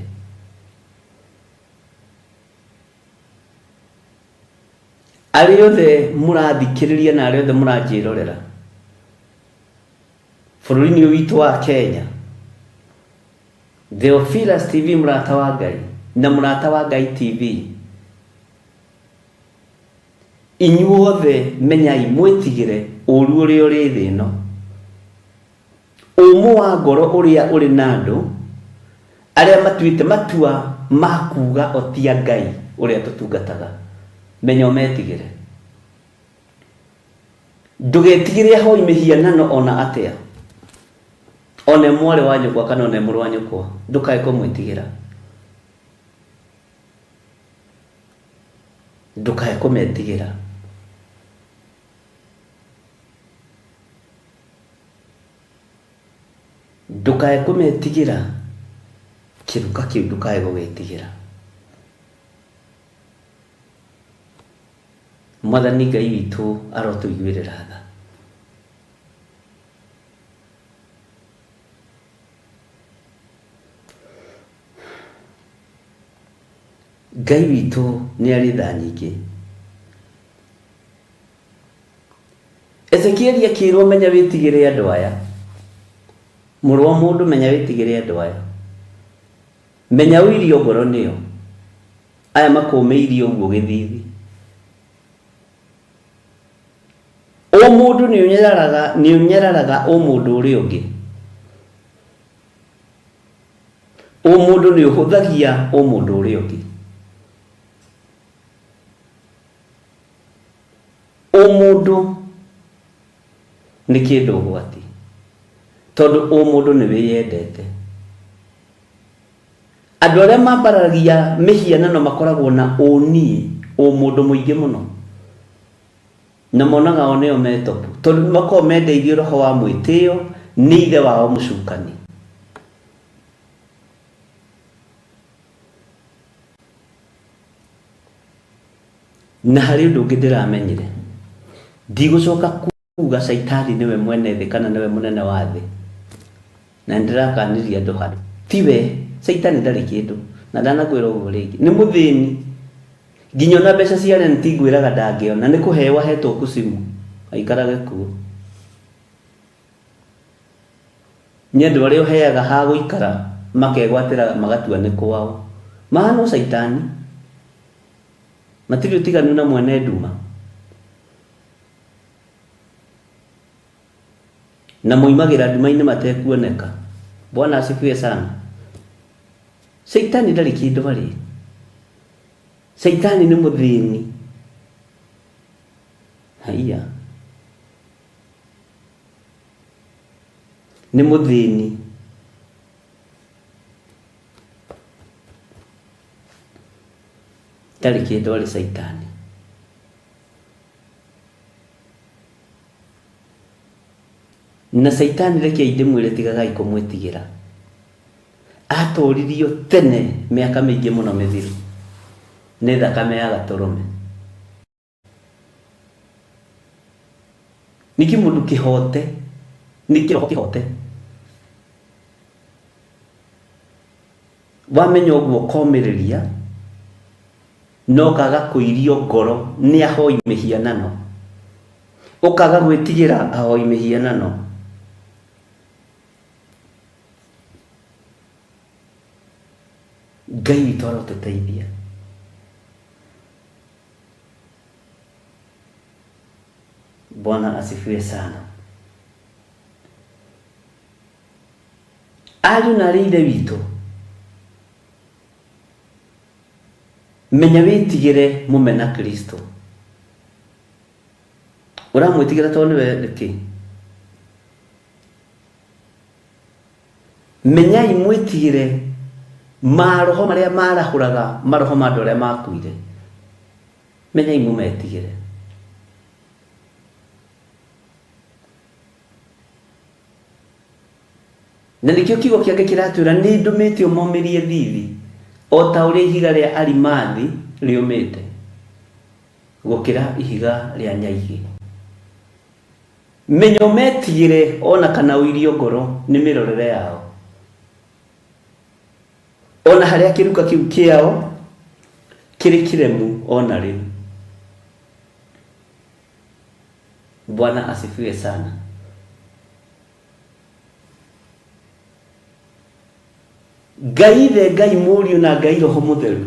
Arĩa othe mũrathikĩrĩria na arĩa othe mũranjĩrorera bũrũri-inĩ ũyũ witũ wa Kenya, Theophilus TV mũrata wa Ngai na mũrata wa Ngai TV, inyuothe menyai mwĩtigĩre ũru ũrĩa ũrĩ thĩ ĩno. Ũmũ wa ngoro ũrĩa ũrĩ na andũ arĩa matuĩte matua ma kuuga o ti a Ngai ũrĩa tũtungataga. Menya ũmetigĩre. Ndũgetigĩre ahoi mĩhianano o na atĩa, o na e mwarĩ wa nyũkwa kana o na e mũrũ wa nyũkwa, ndũkae kũmwĩtigĩra. Ndũkae kũmetigĩra. Ndũkae kũmetigĩra, kĩruka kĩu ndũkae gũgĩtigĩra. Mwathani Ngai witũ arotũiguĩrĩra tha. Ngai witũ nĩ arĩ tha nyingĩ. Ezekieli akĩrwo menya wĩtigĩre andũ aya. Mũrũ wa mũndũ menya wĩtigĩre andũ aya. Menya ũirio ngoro nĩo. Aya makũmĩirie ũguo gĩthithi. Ũmũndũ nĩ ũnyararaga nĩ ũnyararaga ũmũndũ ũrĩa ũngĩ. Ũmũndũ nĩ ũhũthagia ũmũndũ ũrĩa ũngĩ. Ũmũndũ nĩ kĩndũ ũgwati, tondũ ũmũndũ nĩ wĩyendete. Andũ arĩa mambararagia mĩhianano makoragwo na ũniĩ, ũmũndũ mũingĩ mũno, na monaga o nĩo me top, tondũ nĩ makoragwo mendeirio roho wa mwĩtĩo nĩ ithe wao mũcukani. Na harĩ ũndũ ũngĩ ndĩramenyire, ndigũcoka kuga caitani nĩwe mwene thĩ kana nĩwe mũnene wa thĩ, na nĩndĩrakanirie andũ handũ. Tiwe, Caitani ndarĩ kĩndũ, na ndanakwĩra ũguo rĩngĩ. Nĩ mũthĩni. Nginya ona mbeca cia rent ngwĩraga ndangĩona, nĩ kũheo ahetwo kucimu, aikarage kuo. Nĩ andũ arĩa ũheaga ha gũikara, makegwatĩra magatua nĩ kwao. Mahana o caitani. Matirĩ ũtiganu na mwene nduma. Na moimagĩra nduma-inĩ matekuoneka. Bwana asifiwe sana. Shaitani ndarĩ kĩndũ arĩ. Shaitani nĩ mũthĩni. Haiya. Nĩ mũthĩni. Ndarĩ kĩndũ arĩ Shaitani. Na Shaitani rekei ndĩmwĩre tigagai kũmwĩtigĩra. Atoririo tene mĩaka mĩingĩ mũno mĩthiru nĩ thakame ya gatũrũme. Nĩ kĩmũndũ kĩhote, nĩ kĩroho kĩhote. Wamenya ũguo ũkomĩrĩria na ũkaga kũirio ngoro nĩ ahoi mĩhianano, ũkaga gwĩtigĩra ahoi mĩhianano. Ngai witũ arotũteithia. Bwana asifiwe sana. Ariũ na arĩ ithe witũ, menya wĩtigĩre mũmena Kristo. Ũramwĩtigĩra tondũ nĩwe kĩ? Menyai mwĩtigĩre maroho marĩa marahũraga maroho ma andũ arĩa makuire. Menyai mũmetigĩre. Na nĩkĩo kiugo kĩa Ngai kĩratwĩra nĩ ndũmĩte ũmomĩrie thithi o ta ũrĩa ihiga rĩa arimathi rĩũmĩte gũkĩra ihiga rĩa nyaigĩ. Menya ũmetigĩre o na kana ũirio ngoro nĩ mĩrorere yao. O na harĩa kĩruka kĩu kĩao kĩrĩ kĩremu o na rĩu. Bwana asifiwe sana. Ngai Ithe, Ngai Mũriũ na Ngai Roho Mũtheru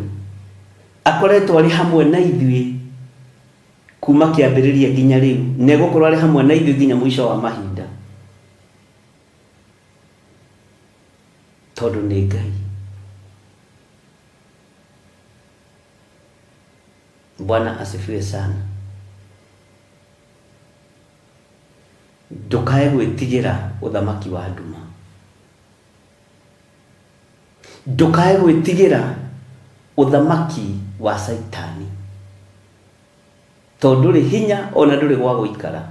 akoretwo arĩ hamwe na ithuĩ kuma kĩambĩrĩria nginya rĩu, na egũkorwo arĩ hamwe na ithuĩ nginya mũico wa mahinda, tondũ nĩ Ngai. Bwana asifiwe sana. Ndũkae gwĩtigĩra ũthamaki wa nduma. Ndũkae gwĩtigĩra ũthamaki wa Caitani, tondũ ndũrĩ hinya ona ndũrĩ gwa gũikara.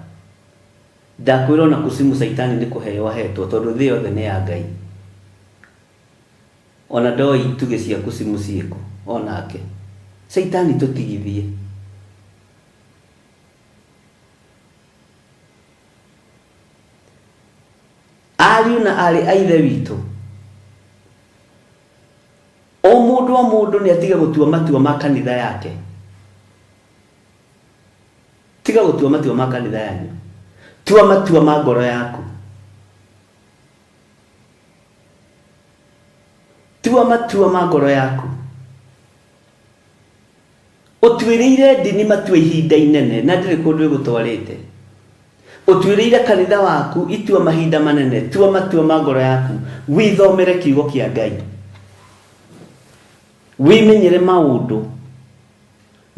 Ndakwĩra ona kucimu Caitani nĩ kũheo ahetwo, tondũ thĩ yothe nĩ ya Ngai. Ona ndoĩ itugĩ cia kucimu ciĩkũ onake. Caitani tũtigithie. Ariũ na aarĩ a Ithe witũ, o mũndũ o mũndũ nĩ atige gũtua matua ma kanitha yake. Tiga gũtua matua ma kanitha yanyu, tua matua ma ngoro yaku. Tua matua ma ngoro yaku. Ũtuĩrĩire ndini matua ihinda inene na ndĩrĩ kũndũ ĩgũtwarĩte. Ũtuĩrĩire kanitha waku itua mahinda manene. Tua matua ma ngoro yaku. Wĩthomere kiugo kĩa Ngai. Wĩmenyere maũndũ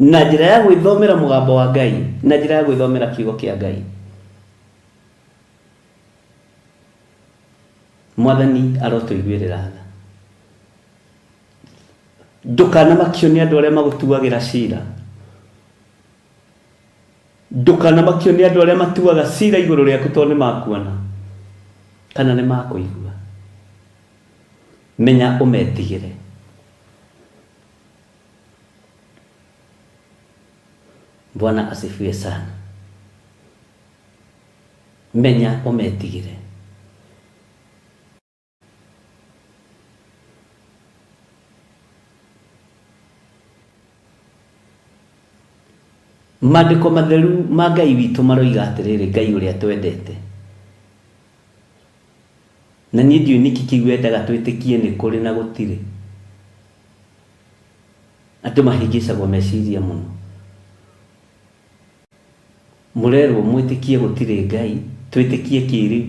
na njĩra ya gwĩthomera mũgambo wa Ngai na njĩra ya gwĩthomera kiugo kĩa Ngai. Mwathani arotũiguĩrĩra tha. Ndũkanamakio nĩ andũ arĩa magũtuagĩra cira. Ndũkanamakio nĩ andũ arĩa matuaga cira igũrũ rĩaku tondũ nĩ makuona kana nĩ makũigua. Menya ũmetigĩre. Bwana asifiwe sana. Menya ũmetigĩre. Maandĩko matheru ma Ngai witũ maroiga atĩrĩrĩ, Ngai ũrĩa twendete. Na niĩ ndiũĩ nĩkĩ kĩu endaga twĩtĩkie nĩ kũrĩ na gũtirĩ. Andũ mahĩngĩcagwo meciria mũno. Mũrerwo mwĩtĩkie gũtirĩ Ngai, twĩtĩkie kĩ rĩu?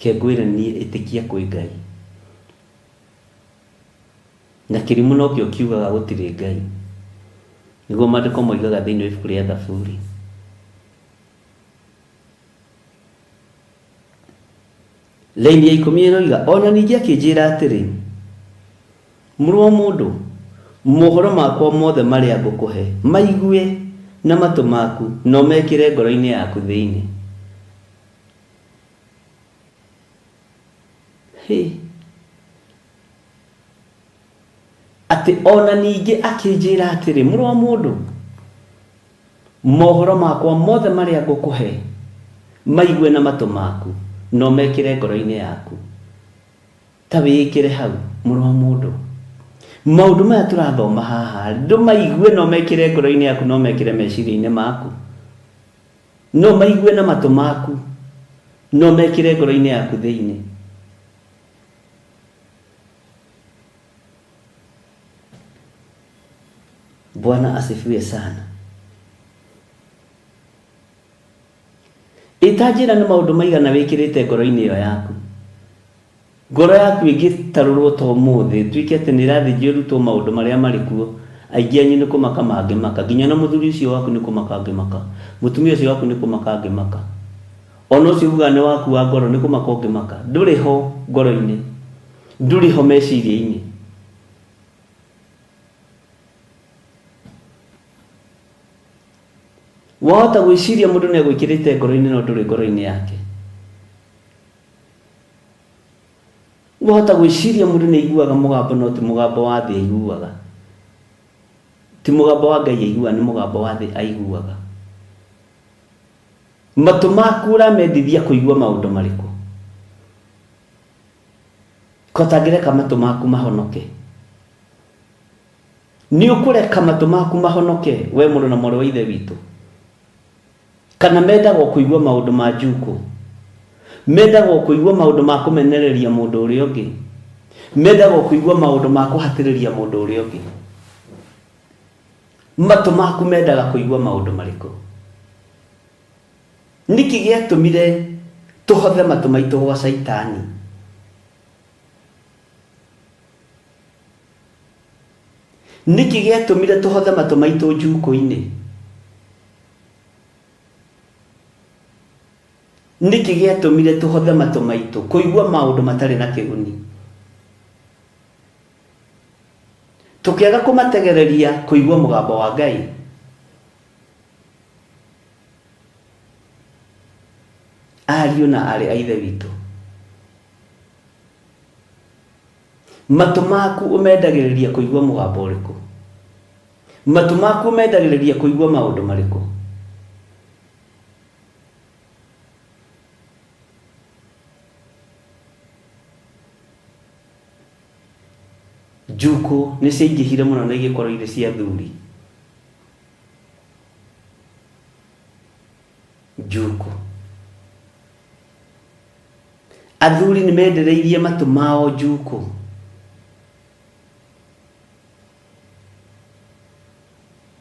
Reke ngwĩre niĩ ĩtĩkia kwĩ Ngai. Na kĩrimũ nokĩo kiugaga gũtirĩ Ngai. Nĩguo maandĩko moigaga thĩinĩ wa ibuku rĩa Thaburi. Raini ya ikũmi ĩroiga, o na ningĩ akĩnjĩra atĩrĩ, mũrũ wa mũndũ, mohoro makwa mothe marĩa ngũkũhe, maigue na matũ maku, na ũmekĩre ngoro-inĩ yaku thĩinĩ. Hĩ! Atĩ o na ningĩ akĩnjĩra atĩrĩ, mũrũ wa mũndũ, mohoro makwa mothe marĩa ngũkũhe, maigue na matũ maku, na ũmekĩre ngoro-inĩ yaku. Ta wĩĩkĩre hau, mũrũ wa mũndũ. Maũndũ maya tũrathoma haha, ndũmaigue na ũmekĩre ngoro-inĩ yaku na ũmekĩre meciria-inĩ maku. No maigue na matũ maku, na ũmekĩre ngoro-inĩ yaku thĩinĩ. Bwana asifiwe sana. Ĩta njĩra nĩ maũndũ maigana wĩkĩrĩte ngoro-inĩ ĩyo yaku. Ngoro yaku ĩngĩtarũrwo ta ũmũthĩ, ĩtuĩke atĩ nĩ ĩrathĩnjwo ĩrutwo maũndũ marĩa marĩ kuo, aingĩ anyu nĩ kũmaka mangĩmaka. Nginya na mũthuri ũcio waku nĩ kũmaka angĩmaka. Mũtumia ũcio waku nĩ kũmaka angĩmaka. Ona ũcio ugaga nĩ waku wa ngoro nĩ kũmaka ũngĩmaka. Ndũrĩ ho ngoro-inĩ. Ndũrĩ ho meciria-inĩ. Wahota gwĩciria mũndũ nĩ agwĩkĩrĩte ngoro-inĩ no ndũrĩ ngoro-inĩ yake. Wahota gwĩciria mũndũ nĩ aiguaga mũgambo no ti mũgambo wa thĩ aiguaga. Ti mũgambo wa Ngai aiguaga, nĩ mũgambo wa thĩ aiguaga. Matũ maku ũramendithia kũigua maũndũ marĩkũ? Ko ũtangĩreka matũ maku mahonoke? Nĩ ũkũreka matũ maku mahonoke, we mũrũ na mwarĩ wa Ithe witũ? Kana mendaga o kũigua maũndũ ma njukũ? Mendaga o kũigua maũndũ ma kũmenereria mũndũ ũrĩa ũngĩ? Mendaga o kũigua maũndũ ma kũhatĩrĩria mũndũ ũrĩa ũngĩ? Matũ maku mendaga kũigua maũndũ marĩkũ? Nĩkĩ gĩatũmire tũhothe matũ maitũ gwa Caitani? Nĩkĩ gĩatũmire tũhothe matũ maitũ njukũ-inĩ? Nĩkĩ gĩatũmire tũhothe matũ maitũ kũigua maũndũ matarĩ na kĩguni? Tũkĩaga kũmategereria kũigua mũgambo wa Ngai. Ariũ na aarĩ a Ithe witũ, matũ maku ũmendagĩrĩria kũigua mũgambo ũrĩkũ? Matũ maku ũmendagĩrĩria kũigua maũndũ marĩkũ? Njukũ nĩ ciaingĩhire mũno na igĩkorwo irĩ cia athuri. Njukũ. Athuri nĩ mendereirie matũ mao njukũ.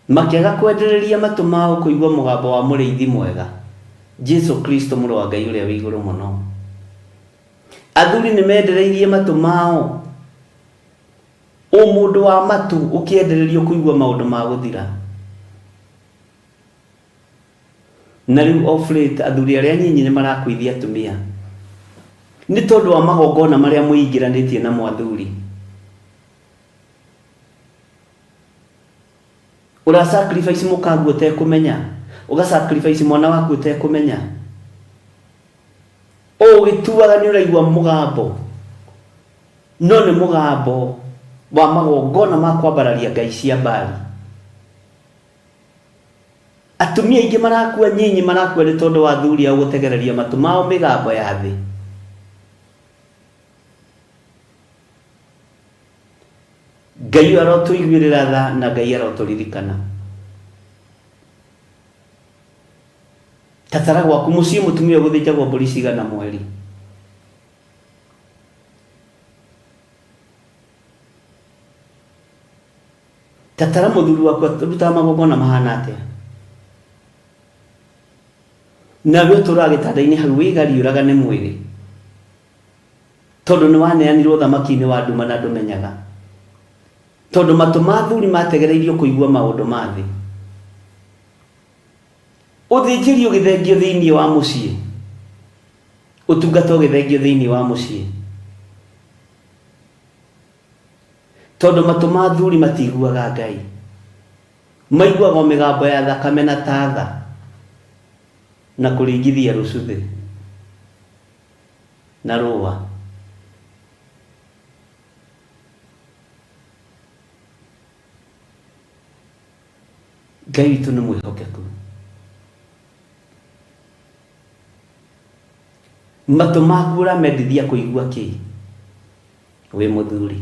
Makĩaga kwendereria matũ mao kũigua mũgambo wa mũrĩithi mwega, Jesu Kristo mũrũ wa Ngai ũrĩa wĩ igũrũ mũno. Athuri nĩ mendereirie matũ mao ũmũndũ wa matũ ũkĩendererio kũigua maũndũ ma gũthira. Na rĩu of late athuri arĩa anyinyi nĩ marakuithia atumia nĩ tondũ wa magongona marĩa mwĩingĩranĩtie namo athuri. Ũra sacrifice mũkaguo ũtekũmenya, ũga sacrifice mwana waku ũtekũmenya. Ũgĩtuaga nĩ ũraigua mũgambo, no nĩ mũgambo wa magongona ma kwambararia ngai cia Baali. Atumia aingĩ marakua nyinyi marakua nĩ tondũ wa athuri ao gũtegereria matũ mao mĩgambo ya thĩ. Ngai ũyũ arotũiguĩrĩra tha na Ngai arotũririkana. Tatara gwaku mũciĩ mũtumia ũgũthĩnjagwo mbũri cigana mweri? Tatara mũthuri waku arutaga magongona mahana atĩa? Nawe ũtũraga gĩtanda-inĩ hau wĩgariũraga nĩ mwĩrĩ tondũ nĩ waneanirwo ũthamaki-inĩ wa nduma na ndũmenyaga. Tondũ matũ ma athuri mategereirio kũigua maũndũ ma thĩ. Ũthĩnjĩri ũgĩthengio thĩinĩ wa mũciĩ. Ũtungata ũgĩthengio thĩinĩ wa mũciĩ. Tondũ matũ ma athuri matiguaga Ngai. Maiguaga o mĩgambo ya thakame na tatha na kũringithia rũcuthĩ na rũũa. Ngai witũ nĩ mwĩhokeku. Matũ maku ũramendithia kũigua kĩ wĩ mũthuri?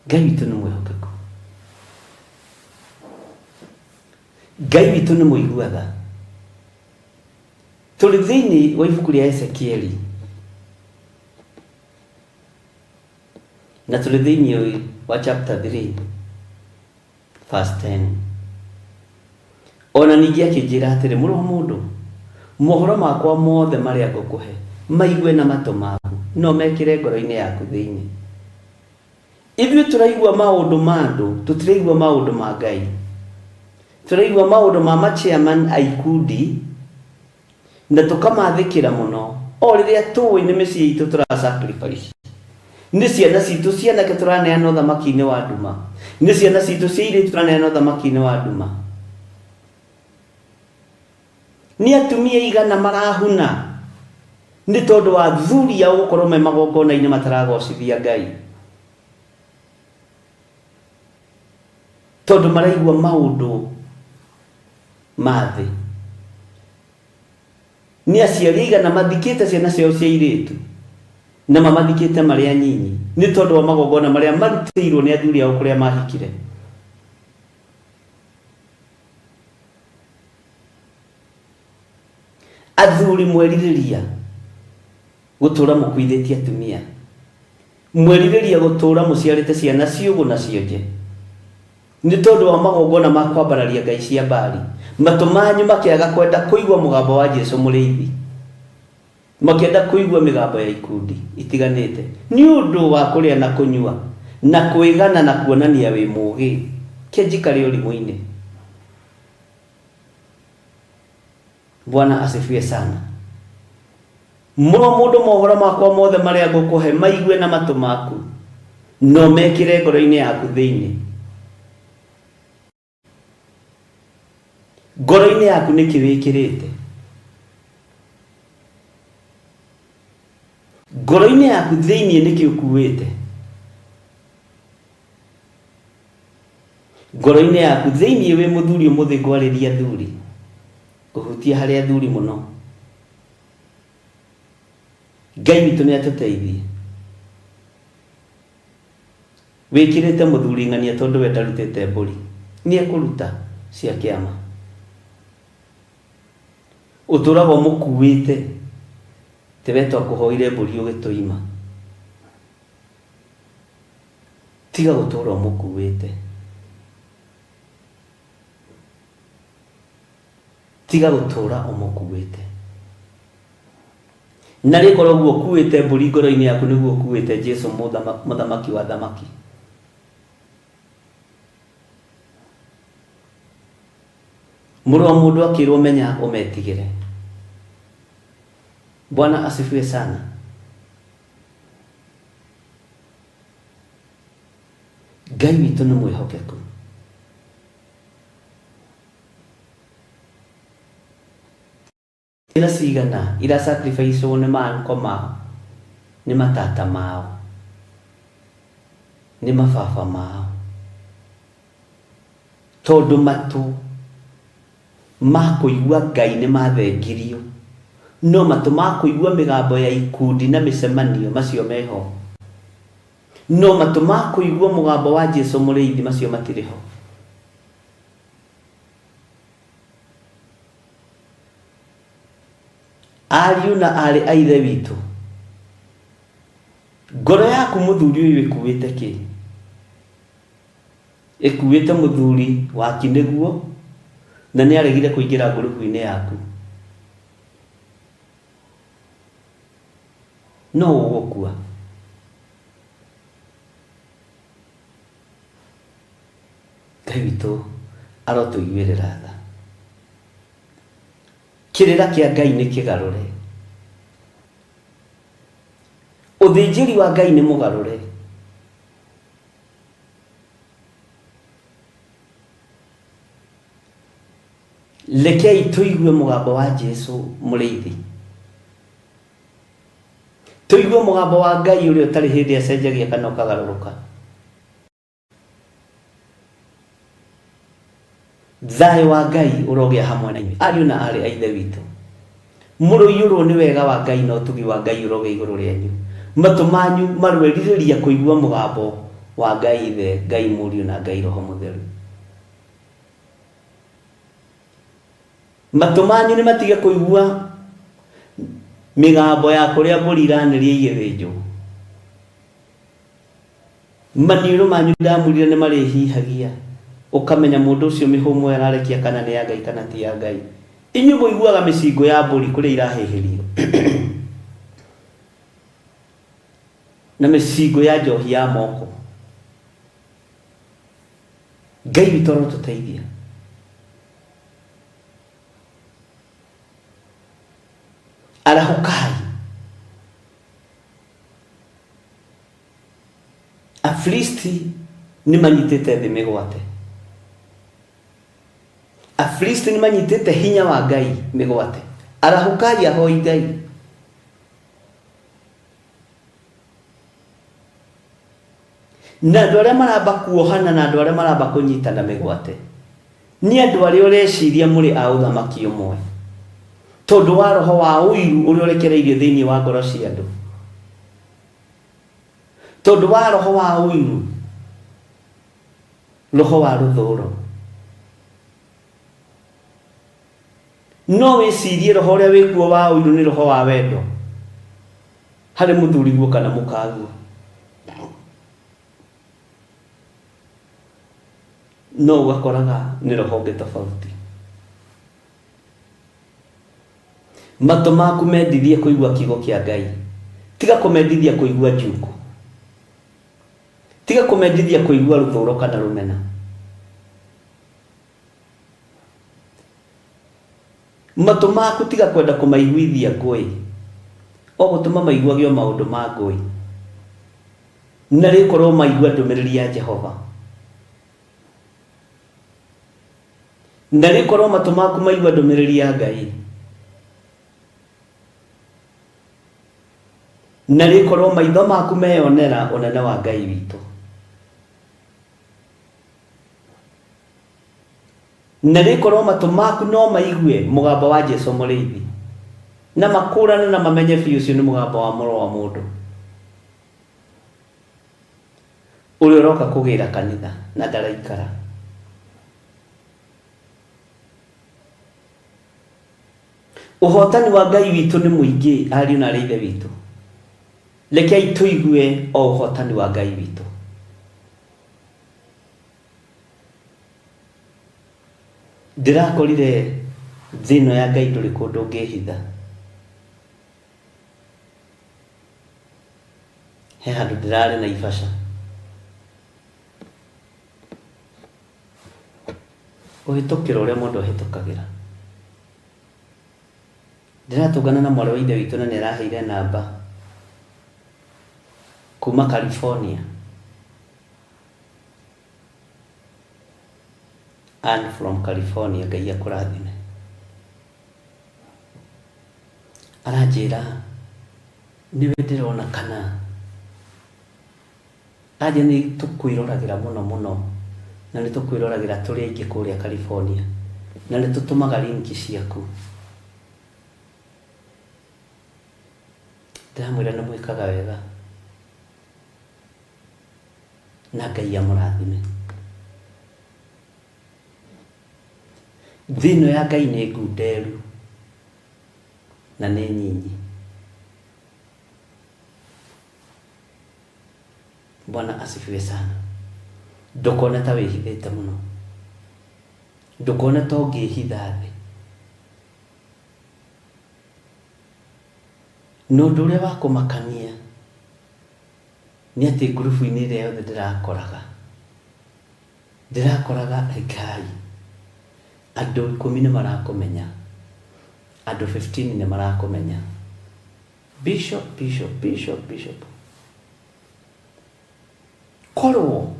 Ngai witũ nĩ mwĩhokeku. Ngai witũ nĩ mũigua tha. Tũrĩ thĩinĩ wa ibuku rĩa Ezekieli na tũrĩ thĩinĩ wa chapter 3 verse 10. Ona ningĩ akĩnjĩra atĩrĩ, mũrũ wa mũndũ, mohoro makwa mothe marĩa ngũkũhe maigue na matũ maku, no mekĩre ngoro-inĩ yaku thĩinĩ. Ithuĩ tũraigua maũndũ ma andũ, tũtiraigua maũndũ ma Ngai. Tũraigua maũndũ ma machairman a ikundi na tũkamathĩkĩra mũno o rĩrĩa tũĩ nĩ mĩciĩ itũ tũra sacrifice. Nĩ ciana citũ cianake tũraneana ũthamaki-inĩ wa nduma. Nĩ ciana citũ cia airĩtu tũraneana ũthamaki-inĩ wa nduma. Nĩ atumia aigana marahuna nĩ tondũ wa athuri ao gũkorwo me magongona-inĩ mataragocithia Ngai, tondũ maraigua maũndũ ma thĩ. Nĩ aciari aigana mathikĩte ciana ciao cia airĩtu na mamathikĩte marĩ anyinyi nĩ tondũ wa magongona marĩa marutĩirwo nĩ athuri ao kũrĩa mahikire. Athuri mwerirĩria gũtũra mũkuithĩtie atumia, mwerirĩria gũtũra mũciarĩte ciana ciũgũ na cionje, nĩ tondũ wa magongona ma kwambararia ngai cia Baali, matũ manyu makĩaga kwenda kũigua mũgambo wa Jesu mũrĩithi, makĩenda kũigua mĩgambo ya ikundi itiganĩte nĩ ũndũ wa kũrĩa na kũnyua na kwĩgana na kuonania wĩ mũũgĩ. Ke njikare ũrimũ-inĩ. Bwana asifiwe sana. Mũrũ wa mũndũ, mohoro makwa mothe marĩa ngũkũhe maigue na matũ maku, no mekĩre ngoro-inĩ yaku thĩinĩ. Ngoro-inĩ yaku nĩkĩ wĩkĩrĩte? Ngoro-inĩ yaku thĩinĩ nĩkĩ ũkuĩte? Ngoro-inĩ yaku thĩinĩ wĩ mũthuri ũmũthĩ ngwarĩria athuri, ngũhutia harĩ athuri mũno. Ngai witũ nĩ atũteithie. Wĩkĩrĩte mũthuri ng'ania tondũ we ndarutĩte mbũri. Nĩ ekũruta cia kĩama. Ũtũraga ũmũkuĩte te we twakũhoire mbũri ũgĩtũima. Tiga gũtũra ũmũkuĩte. Tiga gũtũra ũmũkuĩte. Na rĩkorwo ũguo ũkuĩte mbũri ngoro-inĩ yaku nĩguo ũkuĩte Jesu mũthamaki wa thamaki. Mũrũ wa mũndũ akĩrwo menya ũmetigĩre. Bwana asifiwe sana. Ngai witũ nĩ mwĩhokeku. Ciana cigana ira sacrifice nĩ maanko mao, nĩ matata mao, nĩ mababa mao, tondũ matũ ma kũigua Ngai nĩ mathengirio. No matũ ma kũigua mĩgambo ya ikundi na mĩcemanio macio meho. No matũ ma kũigua mũgambo wa Jesu mũrĩithi macio matirĩ ho. Ariũ na aarĩ a Ithe witũ, ngoro yaku mũthuri ũyũ ĩkuĩte kĩ? Ĩkuĩte mũthuri waki nĩguo, na nĩ aregire kũingĩra ngurubu-inĩ yaku. No ũgũkua. Ngai witũ arotũiguĩrĩra tha. Kĩrĩra kĩa Ngai nĩ kĩgarũre. Ũthĩnjĩri wa Ngai nĩ mũgarũre. Rekei tũigue mũgambo wa Jesu mũrĩithi. Tũigue mũgambo wa Ngai ũrĩa ũtarĩ hĩndĩ acenjagia kana ũkagarũrũka. Thayũ wa Ngai ũrogĩa hamwe na inyuĩ ariũ na aarĩ a Ithe witũ. Mũroiyũrwo nĩ wega wa Ngai na ũtugi wa Ngai ũrogĩa igũrũ rĩanyu. Matũ manyu maroerirĩria kũigua mũgambo wa Ngai Ithe, Ngai Mũriũ na Ngai Roho Mũtheru. Matũ manyu nĩ matige kũigua mĩgambo ya kũrĩa mbũri iranĩria igĩthĩnjwo. Maniũrũ manyu ndamwĩrire nĩ marĩhihagia, ũkamenya mũndũ ũcio mĩhũmũ ĩyo ararekia kana nĩ ya Ngai kana ti ya Ngai. Inyuĩ mũiguaga mĩcingũ ya mbũri kũrĩa irahĩhĩrio na mĩcingũ ya njohi ya moko. Ngai witũ arotũteithia. Arahũkai. Afilisti nĩ manyitĩte thĩ mĩgwate. Afilisti nĩ manyitĩte hinya wa Ngai mĩgwate. Arahũkai ahoi Ngai. Na andũ arĩa maramba kuohana na andũ arĩa maramba kũnyitana mĩgwate nĩ andũ arĩa ũreciria mũrĩ a ũthamaki ũmwe, tondũ wa roho wa ũiru ũrĩa ũrekereirio thĩinĩ wa ngoro cia andũ, tondũ wa roho wa ũiru, roho wa rũthũro. No wĩcirie roho ũrĩa wĩkuo wa ũiru nĩ roho wa wendo harĩ mũthuriguo kana mũkaguo. No ũgakoraga nĩ roho ũngĩ tofauti. Matũ maku mendithie kũigua kiugo kĩa Ngai. Tiga kũmendithia kũigua njuku. Tiga kũmendithia kũigua rũthũro kana rũmena. Matũ maku tiga kwenda kũmaiguithia ngũĩ, o gũtũma maiguage o maũndũ ma ngũĩ, na rĩkorwo maigua ndũmĩrĩri ya Jehova. Na rĩkorwo matũ maku maigua ndũmĩrĩri ya Ngai. Na rĩkorwo maitho maku meyonera ũnene wa Ngai witũ. Na rĩkorwo matũ maku no maigue mũgambo wa Jesu mũrĩithi, na makũrane na mamenye biũ ũcio nĩ mũgambo wa mũrũ wa mũndũ ũrĩa ũroka kũgĩra kanitha na ndaraikara. Ũhotani wa Ngai witũ nĩ mũingĩ, ariũ na arĩ Ithe witũ. Rekei tũigue o ũhotani wa Ngai witũ. Ndĩrakorire thĩ ĩno ya Ngai ndũrĩ kũndũ ũngĩhitha. He handũ ndĩrarĩ Naivasha. Kũhĩtũkĩra ũrĩa mũndũ ahĩtũkagĩra. Ndĩratũngana na mwarĩ wa ithe witũ na nĩ araheire namba kuma California. Ann from California, Ngai akũrathime. Aranjĩra nĩwe ndĩrona kana aranjĩra nĩ tũkwĩroragĩra mũno mũno na nĩ tũkwĩroragĩra tũrĩ aingĩ kũrĩa California na nĩ tũtũmaga link ciaku. Ndĩramwĩra nĩ mwĩkaga wega na Ngai amũrathime. Thĩ ĩno ya Ngai nĩ ngunderu na nĩ nyinyi. Bwana asifiwe sana. Ndũkone ta wĩhithĩte mũno, ndũkone ta ũngĩhitha thĩ. Na ũndũ ũrĩa wa kũmakania nĩ atĩ ngurubu-inĩ ĩrĩa yothe ndĩrakoraga, ndĩrakoraga Ngai, andũ ikũmi nĩ marakũmenya, andũ 15 nĩ marakũmenya. Bishop, bishop, bishop, bishop. Korwo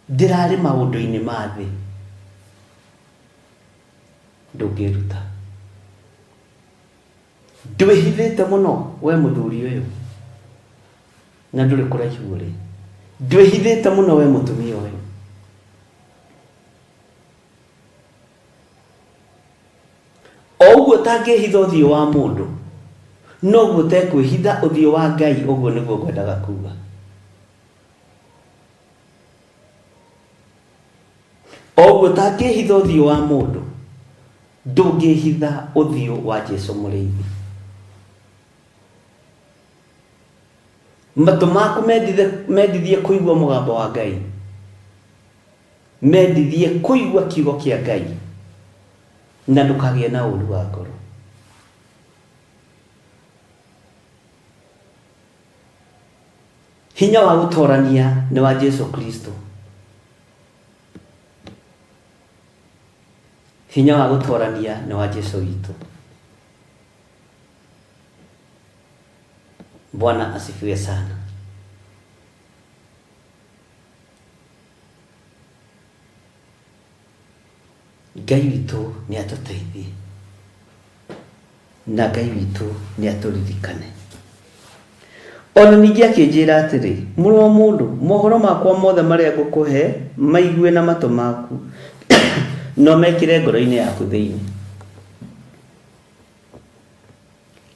ndĩrarĩ maũndũ-inĩ ma thĩ, ndũngĩruta. Ndwĩhithĩte mũno we mũthuri ũyũ, na ndũrĩ kũraihu ũrĩ. Ndwĩhithĩte mũno we mũtumia ũyũ. O ũguo ũtangĩhitha ũthiũ wa mũndũ, noguo ũtekwĩhitha ũthiũ wa Ngai, ũguo nĩguo ngwendaga kuga. O ũguo ũtangĩhitha ũthiũ wa mũndũ, ndũngĩhitha ũthiũ wa Jesu mũrĩithi. Matũ maku mendithie kũigua mũgambo wa Ngai, mendithie kũigua kiugo kĩa Ngai, na ndũkagĩe na ũru wa ngoro. Hinya wa gũtorania nĩ wa Jesu Kristo. Hinya wa gũtorania nĩ wa Jesu witũ. Bwana asifiwe sana. Ngai witũ nĩ atũteithie na Ngai witũ nĩ atũririkane. Ona ningĩ akĩnjĩra atĩrĩ, mũrũ wa mũndũ, mohoro makwa mothe marĩa ngũkũhe maigue na matũ maku, na ũmekĩre ngoro-inĩ yaku thĩinĩ.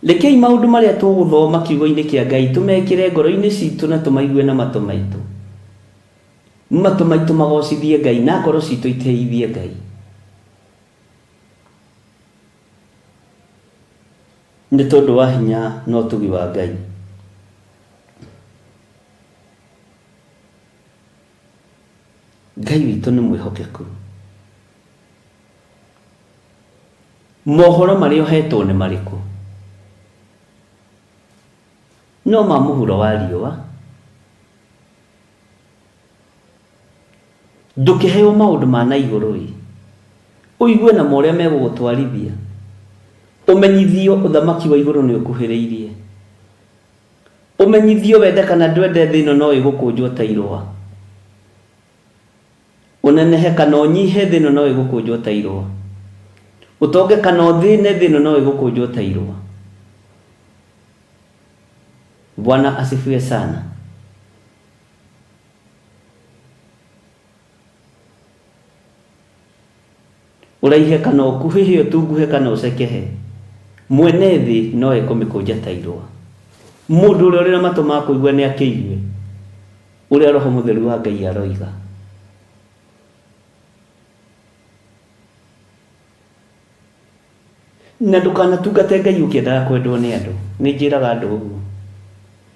Rekei maũndũ marĩa tũgũthoma kiugo-inĩ kĩa Ngai tũmekĩre ngoro-inĩ citũ na tũmaigue na matũ maitũ. Matũ maitũ magocithie Ngai na ngoro citũ itĩithie Ngai. Nĩ tondũ wa hinya na ũtugi wa Ngai. Ngai witũ nĩ mwĩhokeku. Mohoro marĩa ũhetwo nĩ marĩkũ? No ma mũhuro wa riũa. Ndũkĩheo maũndũ ma na igũrũ-ĩ, ũigue namo ũrĩa megũgũtwarithia, ũmenyithio ũthamaki wa igũrũ nĩ ũkuhĩrĩirie, ũmenyithio wende kana ndwende thĩ ĩno no ĩgũkũnjwo ta irũa, ũnenehe kana ũnyihe thĩ ĩno no ĩgũkũnjwo ta irũa, ũtonge kana ũthĩne thĩ ĩno no ĩgũkũnjwo ta irũa. Bwana asifiwe sana. Ũraihe kana ũkuhĩhe, ũtunguhe kana ũcekehe, mwene thĩ no ekũmĩkũnja ta irũa. Mũndũ ũrĩa ũrĩ na matũ ma kũigua nĩ akĩigue ũrĩa Roho Mũtheru wa Ngai aroiga. Na ndũkanatungate Ngai ũkĩendaga kwendwo nĩ andũ. Nĩ njĩraga andũ ũguo.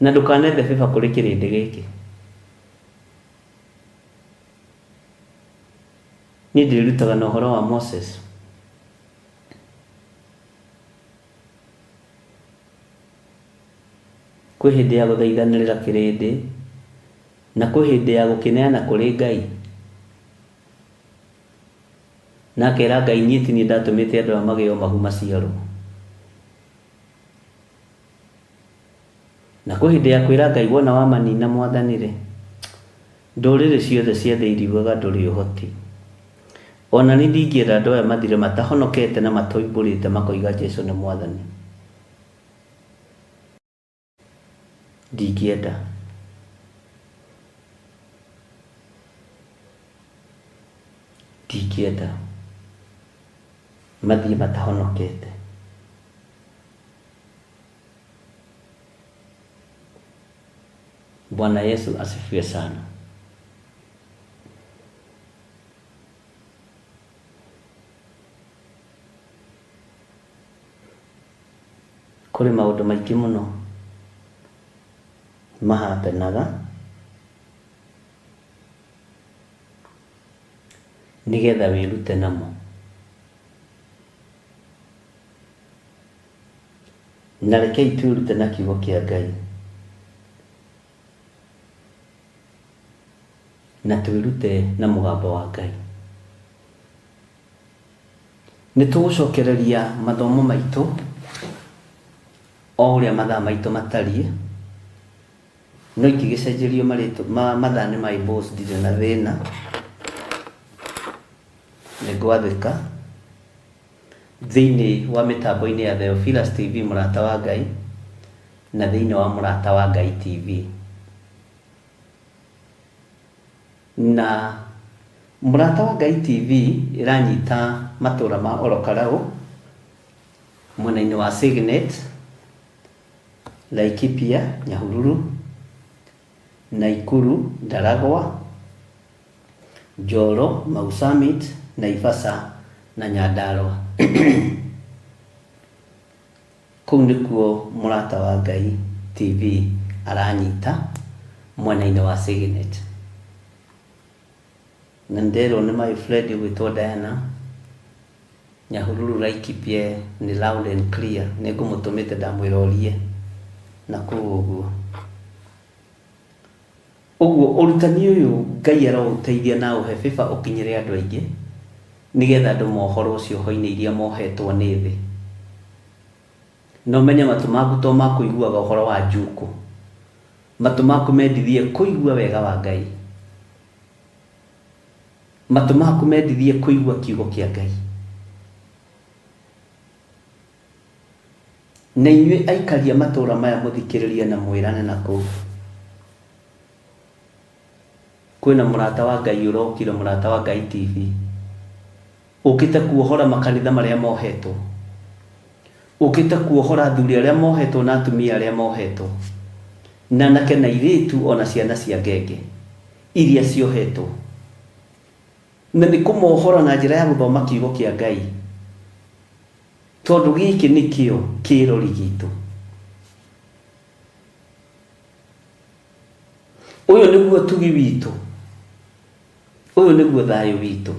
Na ndũkanethe favor kũrĩ kĩrĩndĩ gĩkĩ. Niĩ ndĩrutaga na ũhoro wa Moses. Kwĩ hĩndĩ ya gũthaithanĩrĩra kĩrĩndĩ, na kwĩ hĩndĩ ya gũkĩneana kũrĩ Ngai. Na akera Ngai niĩ ti niĩ ndatũmĩte andũ aya magĩo mahu maciarwo. Na kwĩ hĩndĩ ya kwĩra Ngai wona wamanina mwathani-rĩ, ndũrĩrĩ ciothe cia thĩ iriugaga ndũrĩ ũhoti. Ona niĩ ndingĩenda andũ aya mathire matahonokete na matoimbũrĩte makoiga Jesu nĩ mwathani. Ndingĩenda. Ndingĩenda mathiĩ matahonokete. Bwana Yesu asifiwe sana. Kũrĩ maũndũ maingĩ mũno mahapenaga nĩgetha wĩrute namo. Na rekei twĩrute na kiugo kĩa Ngai. Na twĩrute na mũgambo wa Ngai. Nĩ tũgũcokereria mathomo maitũ o ũrĩa mathaa maitũ matariĩ, no ingĩgĩcenjerio marĩtwa mathaa nĩ my boss ndirĩ na thĩna, nĩ ngwathĩka. Thĩinĩ wa mĩtambo-inĩ ya Theophilus TV Mũrata wa Ngai na thĩinĩ wa Mũrata wa Ngai TV. Na Mũrata wa Ngai TV ĩranyita matũra ma Olokarau, mwena-inĩ wa Signet, Laikipia, Nyahururu, Naikuru, Ndaragwa, Njoro, Mau Summit, Naivasha na Nyandarua. Kũu nĩkuo Mũrata wa Ngai TV aranyita mwena-inĩ wa Signet. Na nĩnderwo nĩ my friend ũgwĩtwo Diana, Nyahururu Laikipia nĩ loud and clear, nĩngũmũtũmĩte ndamwĩra orie na kũu ũguo. Ũguo ũrutani ũyũ Ngai aroũteithia na aũhe favor ũkinyĩre andũ aingĩ nĩgetha andũ mohorwo cioho-inĩ iria mohetwo nĩ thĩ. Na ũmenye matũ maku to ma kũiguaga ũhoro wa njukũ. Matũ maku mendithie kũigua wega wa Ngai. Matũ maku mendithie kũigua kiugo kĩa Ngai. Na inyuĩ aikari a matũũra maya mũthikĩrĩrie na mwĩrane na kũu. Kwĩna mũrata wa Ngai ũrokire, mũrata wa Ngai TV, ũkĩte kuohora makanitha marĩa mohetwo, ũkĩte kuohora athuri arĩa mohetwo na atumia arĩa mohetwo, na anake na airĩtu o na ciana cia ngenge iria ciohetwo. Na nĩ kũmohora na njĩra ya gũthoma kiugo kĩa Ngai. Tondũ gĩkĩ nĩkĩo kĩrori gitũ. Ũyũ nĩguo ũtugi witũ. Ũyũ nĩguo thayũ witũ.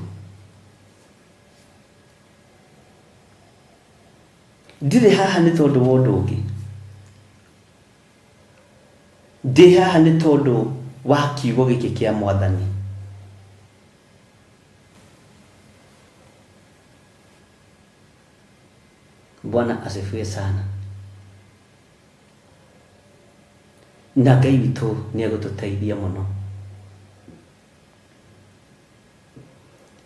Ndirĩ haha nĩ tondũ wa ũndũ ũngĩ. Ndĩ haha nĩ tondũ wa kiugo gĩkĩ kĩa Mwathani. Bwana asifiwe sana. Na Ngai witũ nĩ egũtũteithia mũno.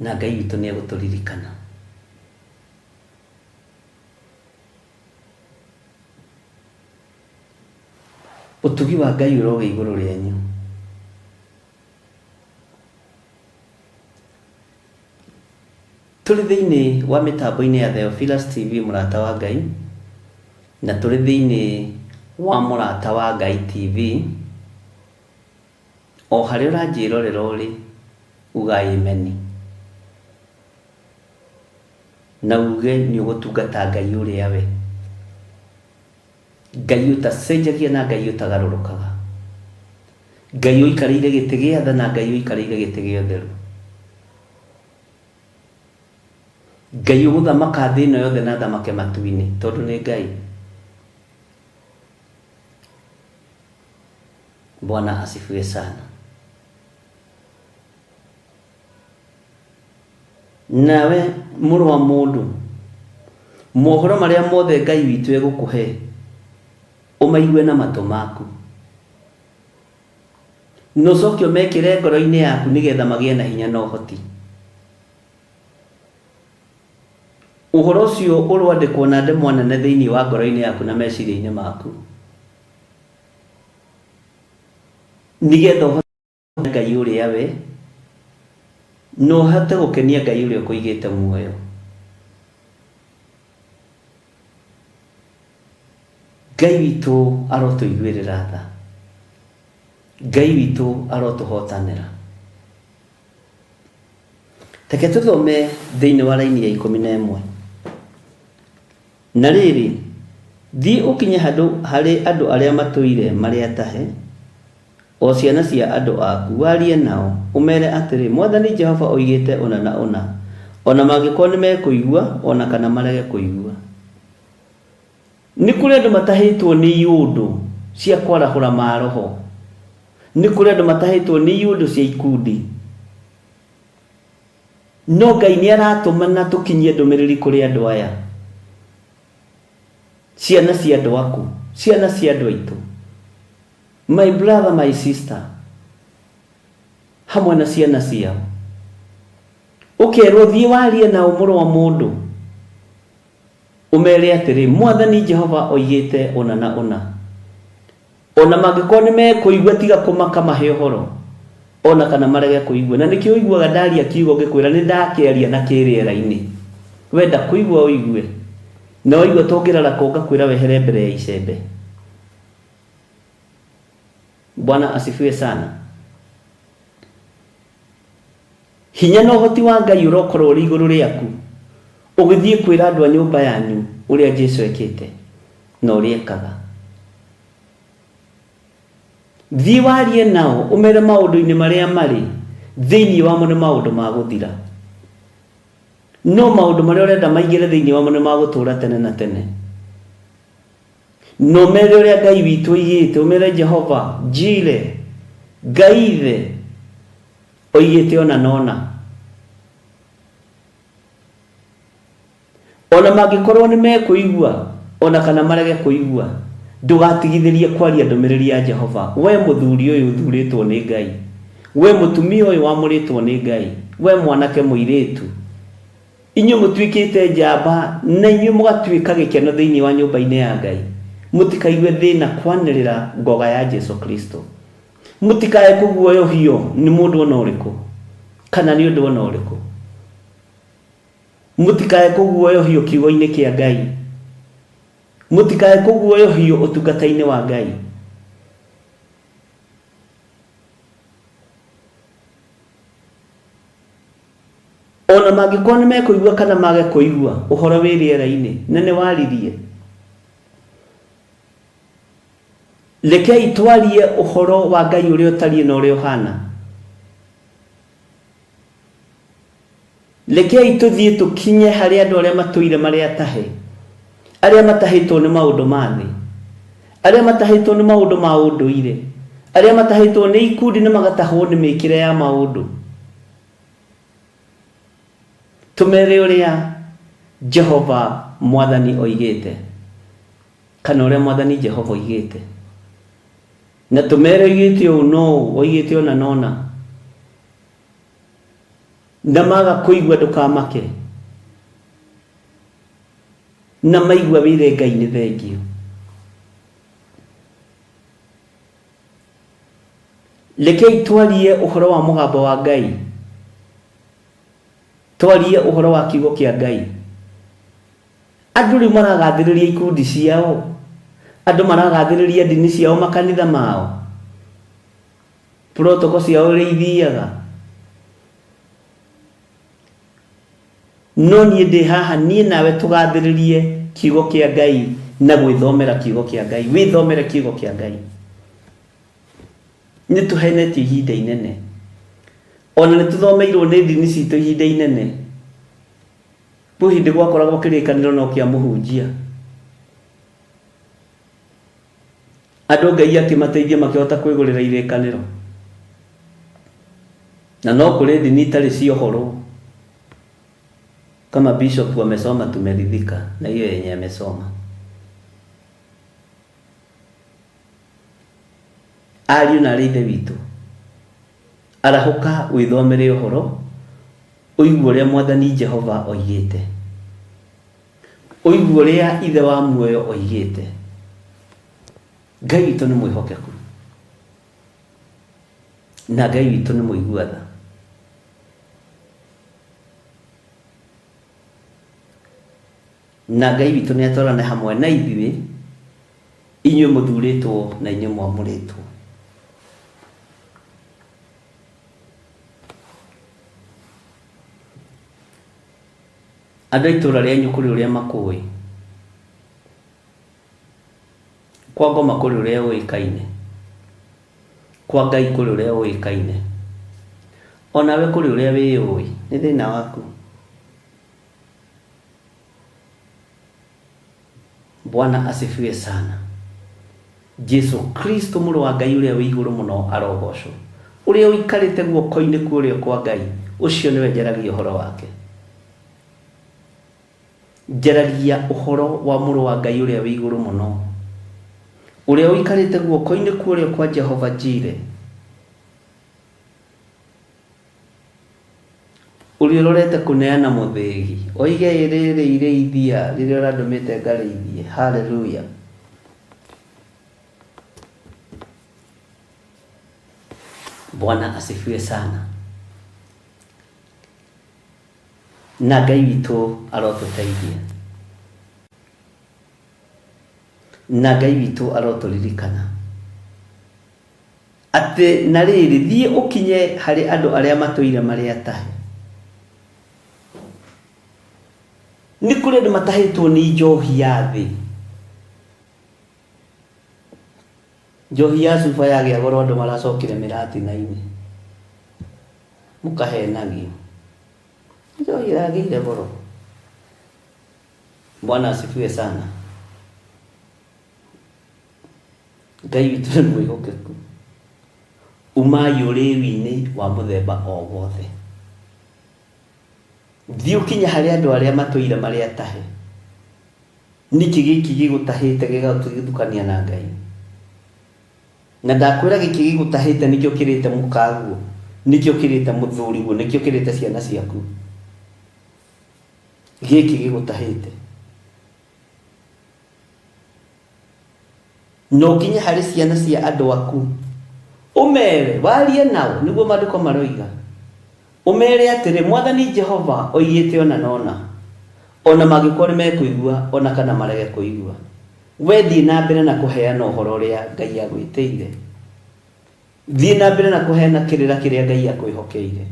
Na Ngai witũ nĩ egũtũririkana. Ũtugi wa Ngai ũrogĩa igũrũ rĩanyu. Tũrĩ thĩinĩ wa mĩtambo-inĩ ya Theophilus TV Mũrata wa Ngai, na tũrĩ thĩinĩ wa Mũrata wa Ngai TV, o harĩa ũranjĩrorera ũrĩ, uga ameni. Na uge nĩ ũgũtungata Ngai ũrĩa we. Ngai ũtacenjagia na Ngai ũtagarũrũkaga. Ngai ũikarĩire gĩtĩ gĩa tha na Ngai ũikarĩire gĩtĩ gĩa ũtheru. Ngai ũgũthamaka thĩ ĩno yothe na athamake matu-inĩ tondũ nĩ Ngai. Bwana asifiwe sana. Nawe mũrũ wa mũndũ, mohoro marĩa mothe Ngai witũ egũkũhe, ũmaigue na matũ maku. Na ũcoke ũmekĩre ngoro-inĩ yaku nĩgetha magĩe na hinya na ũhoti. Ũhoro ũcio ũroandĩkwo na ndemwa nene thĩinĩ wa ngoro-inĩ yaku na meciria-inĩ maku, nĩgetha ũhote Ngai ũrĩa we, na ũhote gũkenia Ngai ũrĩa ũkũigĩte muoyo. Ngai witũ arotũiguĩrĩra tha. Ngai witũ arotũhotanĩra. Reke tũthome thĩinĩ wa raini ya 11. Na rĩrĩ, thiĩ ũkinye handũ harĩ andũ arĩa matũire marĩ atahe, o ciana cia andũ aku, warie nao, ũmere atĩrĩ, Mwathani Jehova oigĩte ũna na ũna, o na mangĩkorũo nĩmekũigua, o na kana marege kũigua. Nĩ kũrĩ andũ matahĩtwo nĩ iũndũ cia kwarahũra maroho. Nĩ kũrĩ andũ matahĩtwo nĩ iũndũ cia ikundi. No Ngai nĩ aratũmana tũkinyie ndũmĩrĩri kũrĩ andũ aya. Ciana cia andũ aku, ciana cia andũ aitũ. My brother, my sister, hamwe na ciana ciao. Ũkerwo thiĩ warie nao mũrũ wa mũndũ. Ũmeere atĩrĩ, 'Mwathani Jehova oigĩte ũna na ũna. O na mangĩkorwo nĩmekũigua, tiga kũmaka mahe ũhoro, o na kana marege kũigua. Na nĩkĩo ũiguaga ndaaria kiugo ngĩkwĩra nĩndakĩaria na kĩ rĩera-inĩ. Wenda kũigua ũigue, na waigua ta ũngĩrarakwo ngakwĩra wehere mbere ya icembe. Bwana asifiwe sana. Hinya na ũhoti wa Ngai ũrokorwo ũrĩ igũrũ rĩaku ũgĩthiĩ kwĩra andũ a nyũmba yanyu ũrĩa Jesu ekĩte na ũrĩa ekaga. Thiĩ warie nao ũmere maũndũ-inĩ marĩa marĩ thĩinĩ wamo nĩ maũndũ ma gũthira. No maũndũ marĩa ũrenda maingĩre thĩinĩ wamo nĩ ma gũtũũra tene na tene. Na ũmere ũrĩa Ngai witũ oigĩte, ũmere Jehova Jire, Ngai Ithe, oigĩte ona na ona. Ona mangĩkorwo nĩ mekũigua ona kana marege kũigua, ndũgatigithĩrie kwaria ndũmĩrĩri ya Jehova. We mũthuri ũyũ ũthurĩtwo nĩ Ngai, we mũtumia ũyũ wamũrĩtwo nĩ Ngai, we mwanake mũirĩtu, inyuĩ mũtuĩkĩte njamba na inyuĩ mũgatuĩka gĩkeno thĩinĩ wa nyũmba-inĩ ya Ngai, mũtikaigue thĩna kwanĩrĩra ngoga ya Jesu Kristo. Mũtikae kũguoyohio nĩ mũndũ o na ũrĩkũ kana nĩ ũndũ o na ũrĩkũ. Mũtikae kũguoyohio kiugo-inĩ kĩa Ngai. Mũtikae kũguoyohio ũtungata-inĩ wa Ngai. O na mangĩkorwo nĩ mekũigua kana mage kũigua ũhoro wĩ rĩera-inĩ na nĩ waririe. Rekei twarie ũhoro wa Ngai ũrĩa ũtariĩ na ũrĩa ũhana. Rekei tũthiĩ tũkinye harĩ andũ arĩa matũire marĩ atahe, arĩa matahĩtwo nĩ maũndũ ma thĩ, arĩa matahĩtwo nĩ maũndũ ma ũndũire, arĩa matahĩtwo nĩ ikundi na magatahwo nĩ mĩkĩre ya maũndũ. Tũmere ũrĩa Jehova Mwathani oigĩte, kana ũrĩa Mwathani Jehova oigĩte. Na tũmere oigĩte ũũ no ũũ, oigĩte ũna na ũna. Na maga kũigua ndũkamake. Na maigua wĩre Ngai nĩ thengiũ. Rekei twarie ũhoro wa mũgambo wa Ngai. Twarie ũhoro wa kiugo kĩa Ngai. Andũ rĩu maragathĩrĩria ikundi ciao. Andũ maragathĩrĩria ndini ciao makanitha mao. Protocol ciao ũrĩa ithiaga. No niĩ ndĩ haha niĩ nawe tũgathĩrĩrie kiugo kĩa Ngai na gwĩthomera kiugo kĩa Ngai. Wĩthomere kiugo kĩa Ngai. Nĩ tũhenetio ihinda inene. Ona nĩ tũthomeirwo nĩ ndini citũ ihinda inene. Kwĩ hĩndĩ gwakoragwo kĩrĩkanĩro no kĩa mũhunjia. Andũ Ngai akĩmateithia makĩhota kwĩgũrĩra irĩkanĩro. Na no kũrĩ ndini itarĩ ciohorwo. Kama bishop amesoma tumeridhika na hiyo yenye amesoma. Ariũ na arĩ ithe witũ, arahũka wĩthomere ũhoro, ũigue ũrĩa Mwathani Jehova oigĩte. Ũigue ũrĩa Ithe wa muoyo oigĩte. Ngai witũ nĩ mwĩhokeku. Na Ngai witũ nĩ mũigua tha. Na Ngai witũ nĩ atwarane hamwe na ithuĩ, inyuĩ mũthurĩtwo na inyuĩ mwamũrĩtwo. Andũ a itũũra rĩanyu kũrĩ ũrĩa makũĩ. Kwa ngoma kũrĩ ũrĩa ũĩkaine. Kwa Ngai kũrĩ ũrĩa ũĩkaine. Onawe kũrĩ ũrĩa wĩyũĩ. Nĩ thĩna waku. Bwana asifiwe sana. Jesu Kristo mũrũ wa Ngai ũrĩa wĩ igũrũ mũno arogocwo. Ũrĩa ũikarĩte guoko-inĩ kwa ũrĩo kwa Ngai, ũcio nĩwe njaragia ũhoro wake. Njaragia ũhoro wa mũrũ wa Ngai ũrĩa wĩ igũrũ mũno, ũrĩa ũikarĩte guoko-inĩ kwa ũrĩo kwa Jehova Jire. Ũrĩa ũrorete kũneana mũthĩgi, oige ĩ rĩrĩ irĩithia rĩrĩa ũrandũmĩte ngarĩithie. Haleluya. Bwana asifiwe sana. Na Ngai witũ arotũteithia. Na Ngai witũ arotũririkana. Atĩ na rĩrĩ, thiĩ ũkinye harĩ andũ arĩa matũire marĩ atahe. Nĩ kũrĩ andũ matahĩtwo nĩ njohi ya thĩ. Njohi ya cuba yagĩa goro andũ maracokire mĩratina-inĩ. Mũkahenagio. Njohi ĩragĩire goro. Bwana asifiwe sana. Ngai witũ nĩ mwĩhokeku. Umai ũrĩu-inĩ wa mũthemba o wothe. Thiĩ ũkinye harĩ andũ arĩa matũire marĩ atahe. Nĩkĩ gĩkĩ gĩgũtahĩte gĩgagũtigithũkania na Ngai? Na ndakwĩra gĩkĩ gĩgũtahĩte nĩkĩo kĩrĩte mũkaguo, nĩkĩo kĩrĩte mũthuriguo, nĩkĩo kĩrĩte ciana ciaku. Gĩkĩ gĩgũtahĩte. Na ũkinye harĩ ciana cia andũ aku, ũmere, warie nao, nĩguo maandĩko maroiga, ũmere atĩrĩ, Mwathani Jehova oigĩte ũna na ũna, o na mangĩkorũo nĩmekũigua o na kana marege kũigua, wee thiĩ na mbere na kũheana ũhoro ũrĩa Ngai agwĩtĩire. Thiĩ na mbere na kũheana kĩrĩra kĩrĩa Ngai akwĩhokeire.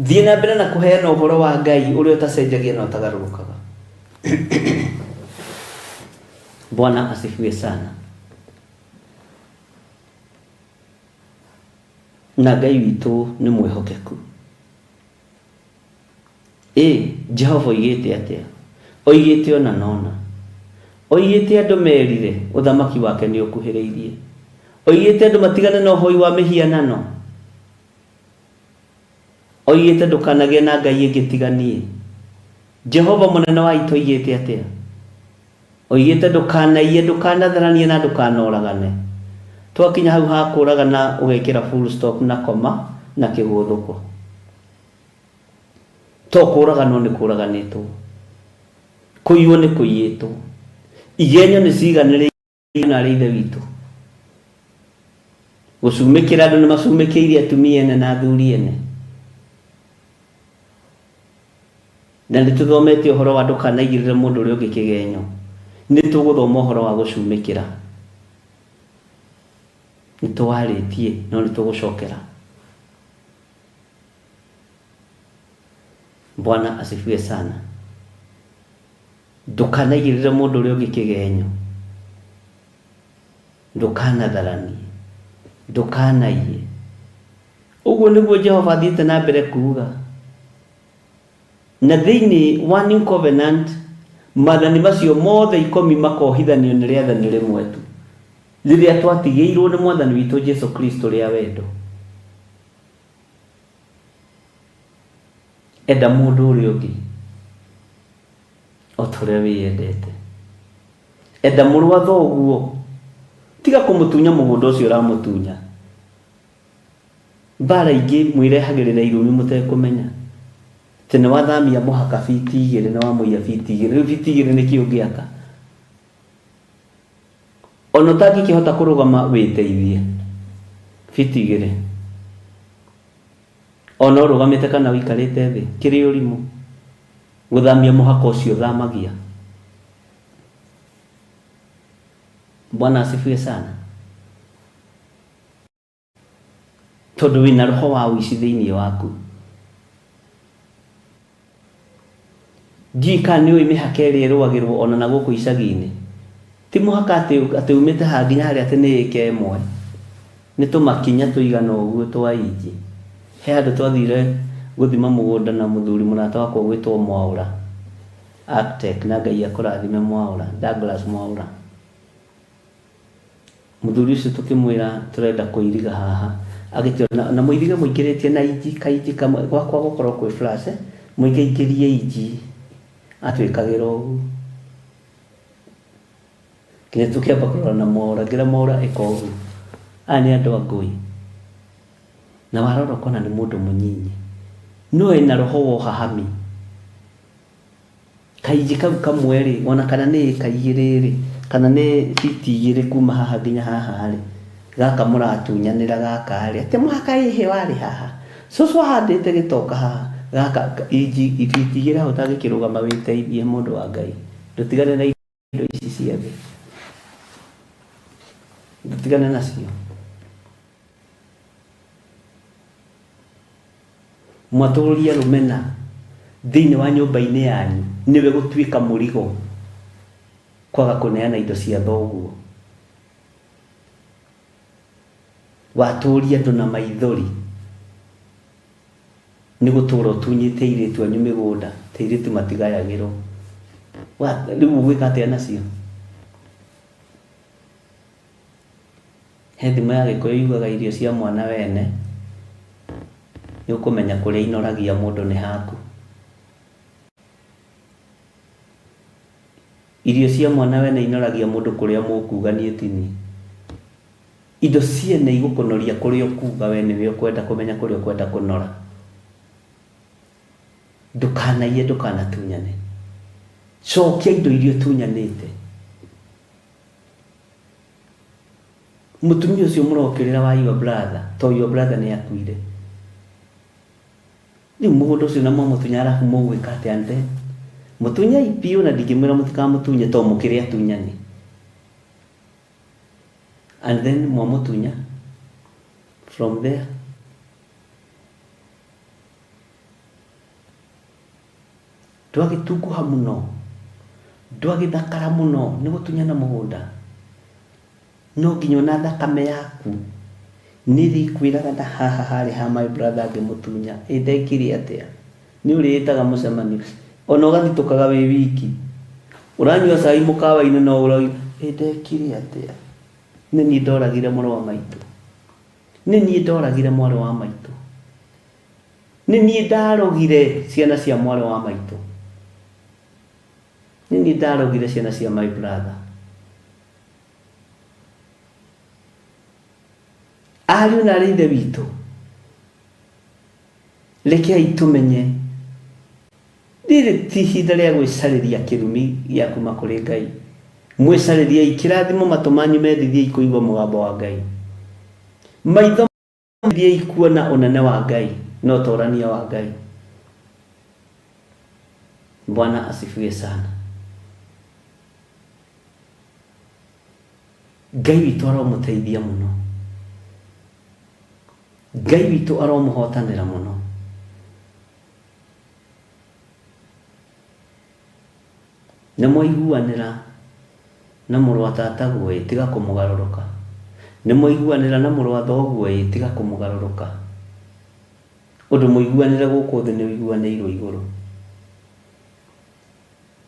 Thiĩ na mbere na kũheana ũhoro wa Ngai ũrĩa ũtacenjagia na ũtagarũrũkaga. Bwana asifiwe sana. Na Ngai witũ nĩ mwĩhokeku. Ĩ, Jehova oigĩte atĩa? Oigĩte ũna na ũna. Oigĩte andũ merire, ũthamaki wake nĩ ũkuhĩrĩirie. Oigĩte andũ matigane na ũhoi wa mĩhianano. Oigĩte ndũkanagĩe na ngai ĩngĩ tiga niĩ. Jehova mũnene wa ita oigĩte atĩa? Oigĩte ndũkanaiye, ndũkanatharanie na ndũkanoragane. Twakinya hau ha kũragana ũgekĩra full stop na koma na kĩgũthũko. To kũraganwo nĩ kũraganĩtwo. Kũiywo nĩ kũiyĩtwo. Igenyo nĩ ciganĩrĩire. Na arĩ ithe witũ gũcumĩkĩra andũ nĩ macumĩkĩire atumia ene na athuri ene na nĩ tũthomete ũhoro wa ndũkanaigĩrĩre mũndũ ũrĩa ũngĩ kĩgenyo nĩ tũgũthoma ũhoro wa gũcumĩkĩra nĩ tũwarĩtie no nĩ tũgũcokera Bwana asifiwe sana. Ndũkanaigĩrĩre mũndũ ũrĩa ũngĩ kĩgenyo. Ndũkanatharanie. Ndũkanaiye. Ũguo nĩguo Jehova athiĩte na mbere kuuga. Na thĩinĩ wa New Covenant, maathani macio mothe ikũmi makohithanio nĩ rĩathani rĩmwe tu, rĩrĩa twatigĩirwo nĩ Mwathani witũ Jesu Kristo rĩa wendo. Enda mũndũ ũrĩa ũngĩ o ta ũrĩa wĩyendete. Enda mũrũ wa thoguo. Tiga kũmũtunya mũgũnda ũcio ũramũtunya. Mbara ingĩ mwĩrehagĩrĩra irumi mũtekũmenya. Atĩ nĩ wathamia mũhaka biti igĩrĩ, nĩ wamũiya biti igĩrĩ. Rĩu biti igĩrĩ nĩkĩ ũngĩaka? Ona ũtangĩkĩhota kũrũgama wĩteithie biti igĩrĩ. Ona ũrũgamĩte kana ũikarĩte thĩ, kĩrĩ ũrimũ gũthamia mũhaka ũcio ũthamagia. Bwana asifiwe sana. Tondũ wĩna roho wa ũici thĩinĩ waku. Ndiũĩ kana nĩ ũĩ mĩhaka ĩrĩa ĩrũagĩrwo ona na gũkũ icagi-inĩ. Ti mũhaka atĩ atĩ umĩte haha nginya harĩa atĩ nĩ ĩka ĩmwe. Nĩ tũmakinya tũigana ũguo twa inji. He handũ twathire gũthima mũgũnda na mũthuri mũrata wakwa ũgwĩtwo Mwaũra. Arctech na Ngai akũrathime Mwaũra, Douglas Mwaũra. Mũthuri ũcio tũkĩmwĩra tũrenda kũiriga haha, agĩtwĩra na, na mũirige mũingĩrĩtie na inji kainji kamwe, gwakwa gũkorwo kwĩ flash, mũingaingĩrie inji, atwĩkagĩra ũguo. Nginya tũkĩamba kũrora na Mwaũra, ngĩra Mwaũra ĩka ũguo. Aya nĩ andũ a ngũi. Na warora ũkona nĩ mũndũ mũnyinyi. No ena roho wa ũhahami. Kainji kau kamwe-rĩ, ona kana nĩ ĩka igĩrĩ-rĩ, kana nĩ biti igĩrĩ kuma haha nginya haha-rĩ, gaka mũratunyanĩra gaka-rĩ, atĩ mũhaka ĩhĩ warĩ haha, cũcũ ahandĩte gĩtoka haha, gaka inji biti igĩrĩ hau ũtangĩkĩrũgama wĩteithie mũndũ wa Ngai, ndũtigane na indo ici cia thĩ, ndũtigane nacio. Mwatũrũria rũmena thĩinĩ wa nyũmba-inĩ yanyu, nĩwe gũtuĩka mũrigo kwaga kũneana indo cia thoguo. Watũria andũ na maithori nĩ gũtũra ũtunyĩte airĩtu anyu mĩgũnda, ta airĩtu matigayagĩrwo. Rĩu ũgwĩka atĩa nacio? He thimo ya gĩkũyũ yugaga irio cia mwana wene, nĩ ũkũmenya kũrĩa inoragia mũndũ nĩ haku. Irio cia mwana wene inoragia mũndũ kũrĩa mũkuga niĩ ti niĩ. Indo ciene igũkũnoria kũrĩa ũkuga we nĩwe ũkwenda kũmenya kũrĩa ũkwenda kũnora. Ndũkanaiye ndũkanatunyane. Cokia indo iria ũtunyanĩte. Mũtumia ũcio mũrokĩrĩra wa your brother, to your brother nĩ akuire. Rĩu mũgũnda ũcio na mwamũtunya arabu mũgwĩka atĩa and then? Mũtunyei biũ na ndingĩmwĩra mũtikamũtunye to mũkĩrĩ atunyani. And then mwamũtunya from there Ndwagĩtunguha mũno, ndwagĩthakara mũno nĩ gũtunyana mũgũnda. No nginya ona thakame yaku nĩ ĩrĩkwĩraga na haha harĩ ha my brother ngĩmũtunya, ĩ ndekire atĩa? Nĩ ũrĩĩtaga mũcemanio, ona ũgathitũkaga wĩ wiki. Ũranyua cai mũkawa-inĩ no ũroiga, ĩ ndekire atĩa? Nĩ niĩ ndoragire mũrũ wa maitũ. Nĩ niĩ ndoragire mwarĩ wa maitũ. Nĩ niĩ ndarogire ciana cia mwarĩ wa maitũ. Nĩ niĩ ndarogire ciana cia my brother. Ariũ na arĩ ithe witũ, rekei tũmenye rĩrĩ ti ihinda rĩa gwĩcarĩria kĩrumi gĩa kuma kũrĩ Ngai. Mwĩcarĩriei kĩrathimo, matũ manyu mendithiei kũigua mũgambo wa Ngai. Maitho Thiĩi kuona ũnene wa Ngai na ũtorania wa Ngai. Bwana asifiwe sana. Ngai witũ aromũteithia mũno. Ngai witũ aromũhotanĩra mũno. Nĩ mwaiguanĩra na mũrũ wa tataguo ĩ, tiga kũmũgarũrũka. Nĩ mwaiguanĩra na mũrũ wa thoguo ĩ, tiga kũmũgarũrũka. Ũndũ mũiguanĩre gũkũ thĩ nĩ ũiguanĩirwo igũrũ.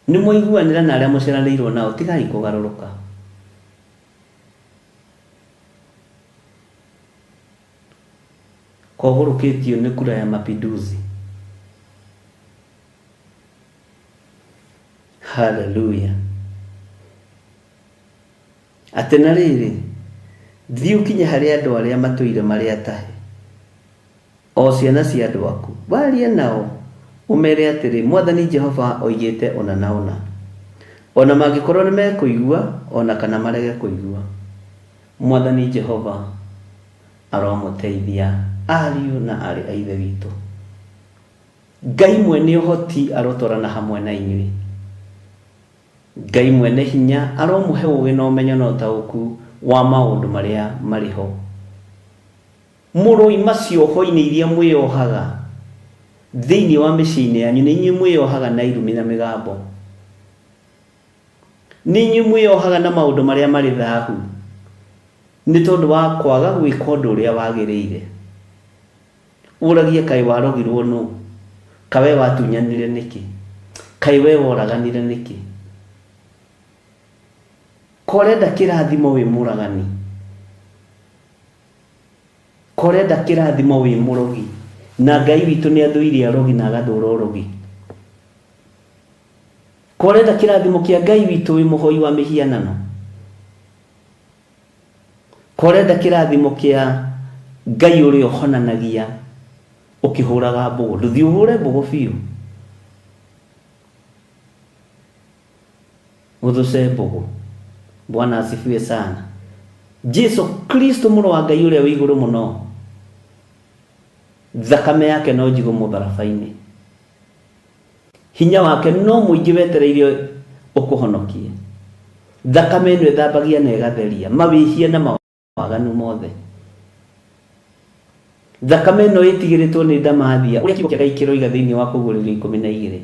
Nĩ mwaiguanĩra na arĩa mũciaranĩirwo nao, tigai kũgarũrũka. Kogũrũkĩtio nĩ kura ya mapinduzi. Haleluya. Atĩ na rĩrĩ, thiĩ ũkinye harĩ andũ arĩa matũire marĩ atahe, o ciana cia andũ aku, warie nao, ũmere atĩrĩ, Mwathani Jehova oigĩte ũna na ũna. O na mangĩkorũo nĩmekũigua, o na kana marege kũigua. Mwathani Jehova aromũteithia, ariũ na aarĩ a Ithe witũ. Ngai mwene ũhoti arotwarana hamwe na inyuĩ. Ngai mwene hinya aromũhe ũũgĩ na ũmenyo na ũtaũku wa maũndũ marĩa marĩ ho. Mũroima cioho-inĩ iria mwĩyohaga. Thĩinĩ wa mĩciĩ-inĩ yanyu nĩ inyuĩ mwĩyohaga na irumi na mĩgambo. Nĩ inyuĩ mwĩyohaga na maũndũ marĩa marĩ thahu nĩ tondũ wa kwaga gwĩka ũndũ ũrĩa wagĩrĩire. Ũragie kaĩ warogirwo nũ? Kaĩ we watunyanire nĩkĩ? Kaĩ we woraganire nĩkĩ? Ko ũrenda kĩrathimo wĩ mũragani? Ko ũrenda kĩrathimo wĩ mũrogi? Na Ngai witũ nĩ athũire arogi na agathũra ũrogi. Ko ũrenda kĩrathimo kĩa Ngai witũ wĩ mũhoi wa mĩhianano? Ko ũrenda kĩrathimo kĩa Ngai ũrĩa ũhonanagia ũkĩhũraga mbũgũ? Ndũthiĩ ũhũre mbũgũ biũ. Ũthũce mbũgũ. Bwana asifiwe sana. Jesu Kristo mũrũ wa Ngai ũrĩa wĩ igũrũ mũno, thakame yake no njigũ mũtharaba-inĩ. Hinya wake no mũingĩ wetereire ũkũhonokie. Thakame ĩno ĩthambagia na ĩgatheria mawĩhia na mawaganu mothe. Thakame ĩno ĩtigĩrĩtwo nĩ ndamathia, ũrĩa kiugo kĩa Ngai kĩroiga thĩinĩ wa Kũguũrĩrio 12.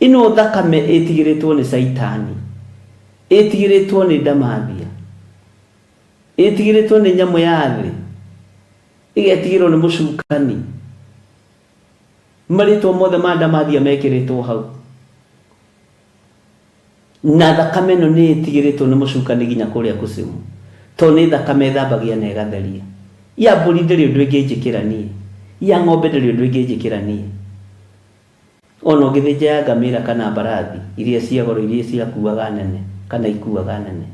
Ĩno thakame ĩtigĩrĩtwo nĩ Caitani, ĩtigĩrĩtwo nĩ ndamathia, ĩtigĩrĩtwo nĩ nyamũ ya thĩ, ĩgetigĩrwo nĩ mũcukani. Marĩtwa mothe ma ndamathia mekĩrĩtwo hau. Na thakame ĩno nĩ ĩtigĩrĩtwo nĩ mũcukani nginya kũrĩa kuzimu, tondũ nĩ thakame ĩthambagia na ĩgatheria. Ya mbũri ndĩrĩ ũndũ ĩngĩnjĩkĩra niĩ, ya ng'ombe ndĩrĩ ũndũ ĩngĩnjĩkĩra niĩ. Ona ũngĩthĩnja ya ngamĩra kana mbarathi, iria cia goro iria ciakuaga nene kana ikuaga nene.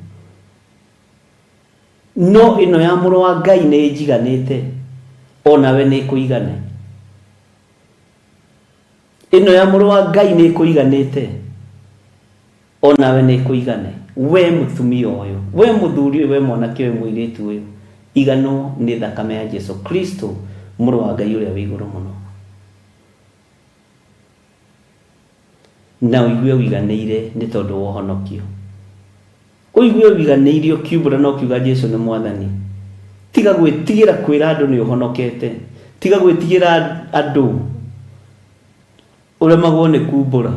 No ĩno ya mũrũ wa Ngai nĩ ĩnjiganĩte, onawe nĩ ĩkũigane. Ĩno ya mũrũ wa Ngai nĩ ĩkũiganĩte, onawe nĩ ĩkũigane. We mũtumia ũyũ, we mũthuri ũyũ, we mwanake ũyũ, mũirĩtu ũyũ, iganwo nĩ thakame ya Jesu Kristo, mũrũ wa Ngai ũrĩa wĩ igũrũ mũno. Na ũigue ũiganĩire nĩ tondũ wa ũhonokio. Ũigue ũiganĩire ũkiumbũra na ũkiuga Jesu nĩ Mwathani. Tiga gwĩtigĩra kwĩra andũ nĩ ũhonokete. Tiga gwĩtigĩra andũ ũremagwo nĩ kumbũra.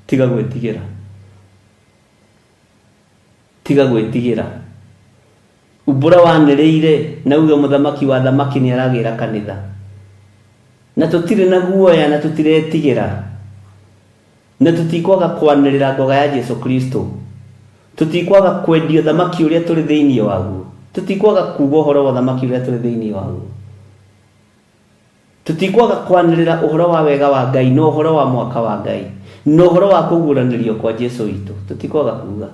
Tiga gwĩtigĩra. Tiga gwĩtigĩra. Umbũra wanĩrĩire na uge mũthamaki wa athamaki nĩ aragĩra kanitha. Na tũtirĩ na guoya na tũtiretigĩra. Na tũtikwaga kwanĩrĩra ngoga ya Jesu Kristo. Tũtikwaga kwendia ũthamaki ũrĩa tũrĩ thĩinĩ waguo. Tũtikwaga kuga ũhoro wa ũthamaki ũrĩa tũrĩ thĩinĩ waguo. Tũtikwaga kwanĩrĩra ũhoro wa wega wa Ngai na ũhoro wa mwaka wa Ngai na ũhoro wa kũguũranĩrio kwa Jesu witũ. Tũtikwaga kuga.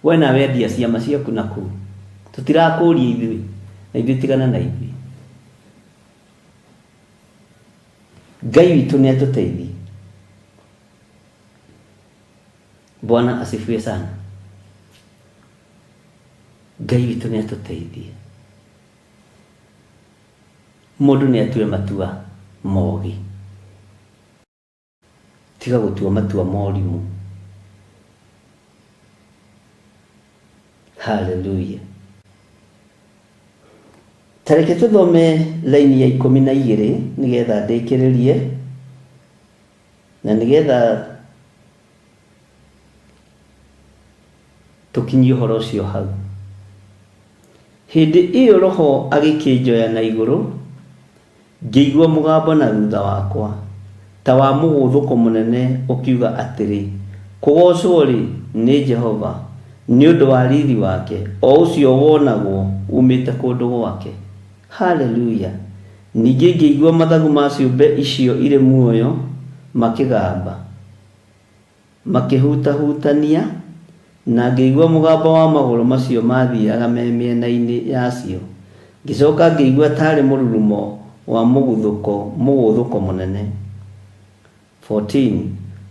We nawe endia ciama ciaku na kũu. Tũtirakũria ithuĩ, na ithuĩ tigana na ithuĩ. Ngai witũ nĩ atũteithie. Bwana asifiwe sana. Ngai witũ nĩ atũteithie. Mũndũ nĩ atue matua mogĩ. Tiga gũtua matua ma ũrimũ. Hallelujah. Ta reke tũthome laini ya 12 nĩgetha ndĩkĩrĩrie na nĩgetha tũkinyie ũhoro ũcio hau. Hĩndĩ ĩyo Roho agĩkĩnjoya na igũrũ, ngĩigua mũgambo na thutha wakwa, ta wa mũgũthũko mũnene ũkiuga atĩrĩ, Kũgoocwo-rĩ, nĩ Jehova, nĩ ũndũ wa riri wake, o ũcio wonagwo uumĩte kũndũ gwake. Haleluya! Ningĩ ngĩigua mathagu ma ciũmbe icio irĩ muoyo makĩgamba. Makĩhutahutania, na ngĩigua mũgambo wa magũrũ macio maathiaga me mĩena-inĩ yacio. Ngĩcoka ngĩigua ta arĩ mũrurumo wa mũguthũko mũgũthũko mũnene. 14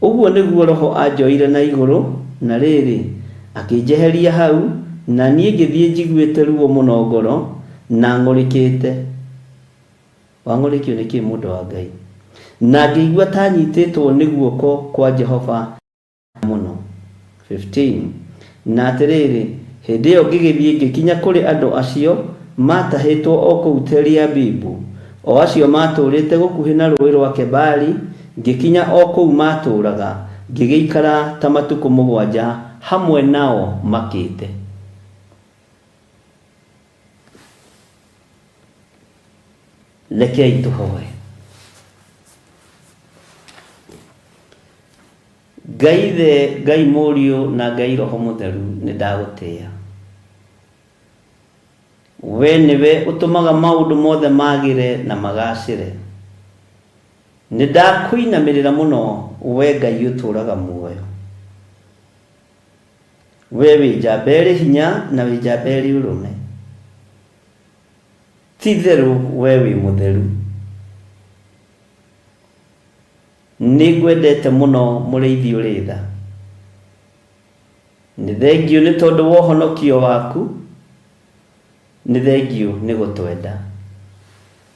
Ũguo nĩguo Roho aanjoire na igũrũ, na rĩrĩ, akĩnjeheria hau, na niĩ ngĩthiĩ njiguĩte ruo mũno ngoro, na ng'ũrĩkĩte. Wang'ũrĩkio nĩ kĩ mũndũ wa Ngai? Na ngĩigua ta nyitĩtwo nĩ guoko kwa Jehova mũno. 15 Na atĩrĩrĩ, hĩndĩ ĩyo ngĩgĩthiĩ ngĩkinya kũrĩ andũ acio maatahĩtwo o kũu Teli-Abibu, o acio maatũũrĩte gũkuhĩ na rũũĩ rwa Kebari, Ngĩkinya o kũu maatũũraga, ngĩgĩikara ta matukũ 7 hamwe nao makĩte. Rekei tũhoe. Ngai Ithe, Ngai Mũriũ na Ngai Roho Mũtheru, nĩ ndagũtĩĩa. We nĩwe ũtũmaga maũndũ mothe magĩre na magacĩre. Nĩ ndakũinamĩrĩra mũno, we Ngai ũtũũraga muoyo. We wĩ njamba ĩrĩ hinya na wĩ njamba ĩrĩ ũrũme. Ti-itherũ we wĩ mũtheru. Nĩngwendete mũno mũrĩithi ũrĩ tha. Nĩ thengiũ nĩ tondũ wa ũhonokio waku, nĩ thengiũ nĩ gũtwenda.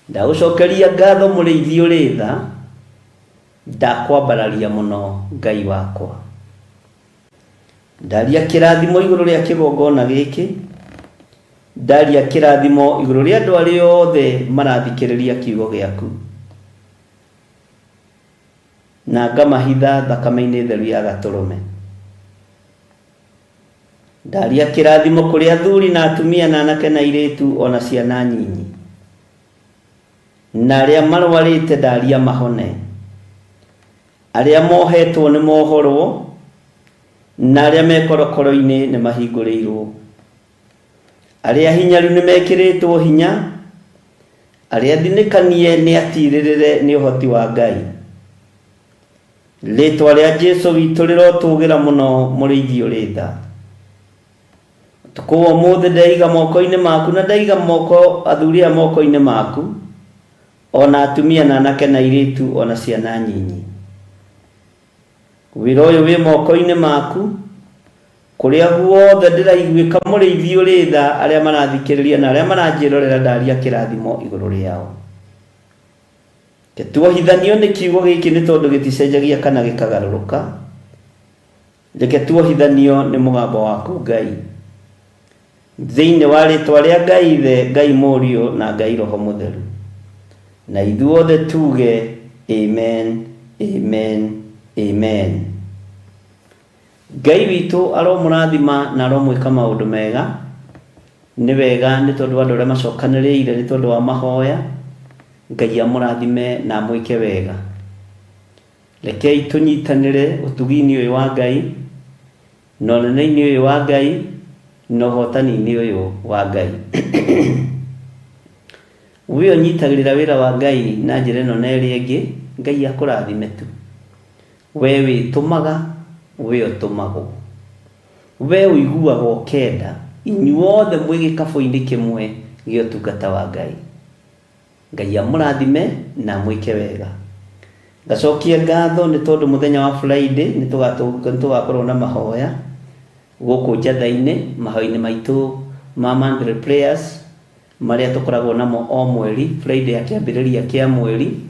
Ndagũcokeria ngatho mũrĩithi ũrĩ tha, ndakwambararia mũno Ngai wakwa. Ndaria kĩrathimo igũrũ rĩa kĩgongona gĩkĩ, ndaria kĩrathimo igũrũ rĩa andũ arĩa othe marathikĩrĩria kiugo gĩaku, na ngamahitha thakame-inĩ theru ya Gatũrũme. Ndaria kĩrathimo kũrĩ athuri na atumia na anake na airĩtu o na ciana nyinyi. Na arĩa marwarĩte ndaria mahone. Arĩa mohetwo nĩ mohorwo, na arĩa me korokoro-inĩ nĩ mahingũrĩirwo. Arĩa ahinyaru nĩ mekĩrĩtwo hinya, arĩa athinĩkanie nĩ atirĩrĩre nĩ ũhoti wa Ngai. Rĩĩtwa rĩa Jesu witũ rĩrotũgĩra mũno mũrĩithi ũrĩ tha. Ũtukũ wa ũmũthĩ ndeiga moko-inĩ maku na ndaiga moko athuri aya moko-inĩ maku, o na atumia na anake na airĩtu o na ciana nyinyi. Wĩra ũyũ wĩ moko-inĩ maku, kũrĩa guothe ndĩraiguĩka mũrĩithi ũrĩ tha arĩa marathikĩrĩria na arĩa maranjĩrorera ndaria kĩrathimo igũrũ rĩao. Reke tuohithanio nĩ kiugo gĩkĩ nĩ tondũ gĩticenjagia kana gĩkagarũrũka. Reke tuohithanio nĩ mũgambo waku Ngai. Thĩinĩ wa rĩtwa rĩa Ngai Ithe, Ngai Mũriũ na Ngai Roho Mũtheru. Na ithuothe tuge Amen, Amen, Amen. Ngai witũ aromũrathima na aromwĩka maũndũ mega. Nĩ wega nĩ tondũ wa andũ arĩa macokanĩrĩire nĩ tondũ wa mahoya. Ngai amũrathime na amwĩke wega. Rekei tũnyitanĩre ũtugi-inĩ ũyũ wa Ngai, na ũnene-inĩ ũyũ wa Ngai, na ũhotani-inĩ ũyũ wa Ngai. We ũnyitagĩrĩra wĩra wa Ngai na njĩra ĩno na ĩrĩa ĩngĩ, Ngai akũrathime tu. We wĩtũmaga, we ũtũmagwo. We ũiguaga ũkenda, inyuothe mwĩ gĩkabũ-inĩ kĩmwe gĩa ũtungata wa Ngai. Ngai amũrathime na amwĩke wega. Ngacokia ngatho nĩ tondũ mũthenya wa Friday nĩ tũgakorwo na mahoya gũkũ Njatha-inĩ, mahoya-inĩ maitũ ma monthly prayers marĩa tũkoragwo namo o mweri, Friday ya kĩambĩrĩria kĩa mweri,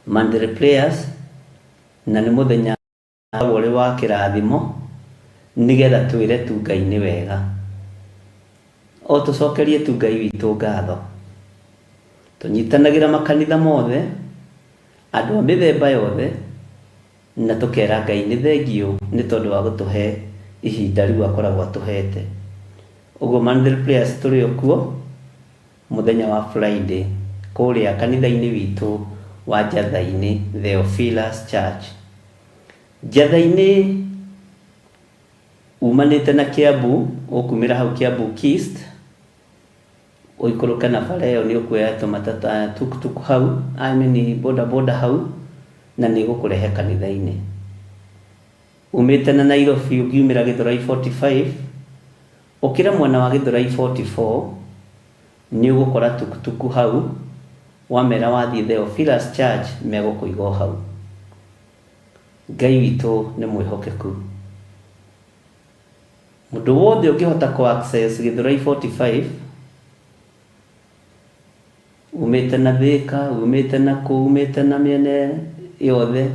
monthly prayers, na nĩ mũthenya ũrĩ wa kĩrathimo nĩgetha twĩre tu Ngai nĩ wega. O tũcokerie tu Ngai witũ ngatho. Tũnyitanagĩra makanitha mothe, andũ a mĩthemba yothe, na tũkera Ngai nĩ thengiũ nĩ tondũ wa gũtũhe ihinda rĩu akoragwo atũhete. Ũguo monthly prayers tũrĩ o kuo mũthenya wa Friday kũrĩa kanitha-inĩ witũ wa Njatha-inĩ Theophilus Church. Njatha-inĩ umanĩte na Kiambu, ũkumĩra hau Kiambu Kist, ũikũrũke na bara ĩyo nĩ ũkuoya tũmatata tuktuk hau, I mean boda boda hau, na nĩ ĩgũkũrehe kanitha-inĩ. Umĩte na Nairobi ũngiumĩra Gĩthũrai 45, ũkĩre mwena wa Gĩthũrai 44, nĩ ũgũkora tuktuk hau, wamera wathiĩ Theophilus Church megũkũiga o hau. Ngai witũ nĩ mwĩhokeku. Mũndũ wothe ũngĩhota kũ access Gĩthũrai 45, umĩte na Thĩka, umĩte na kũ, umĩte na mĩena yothe,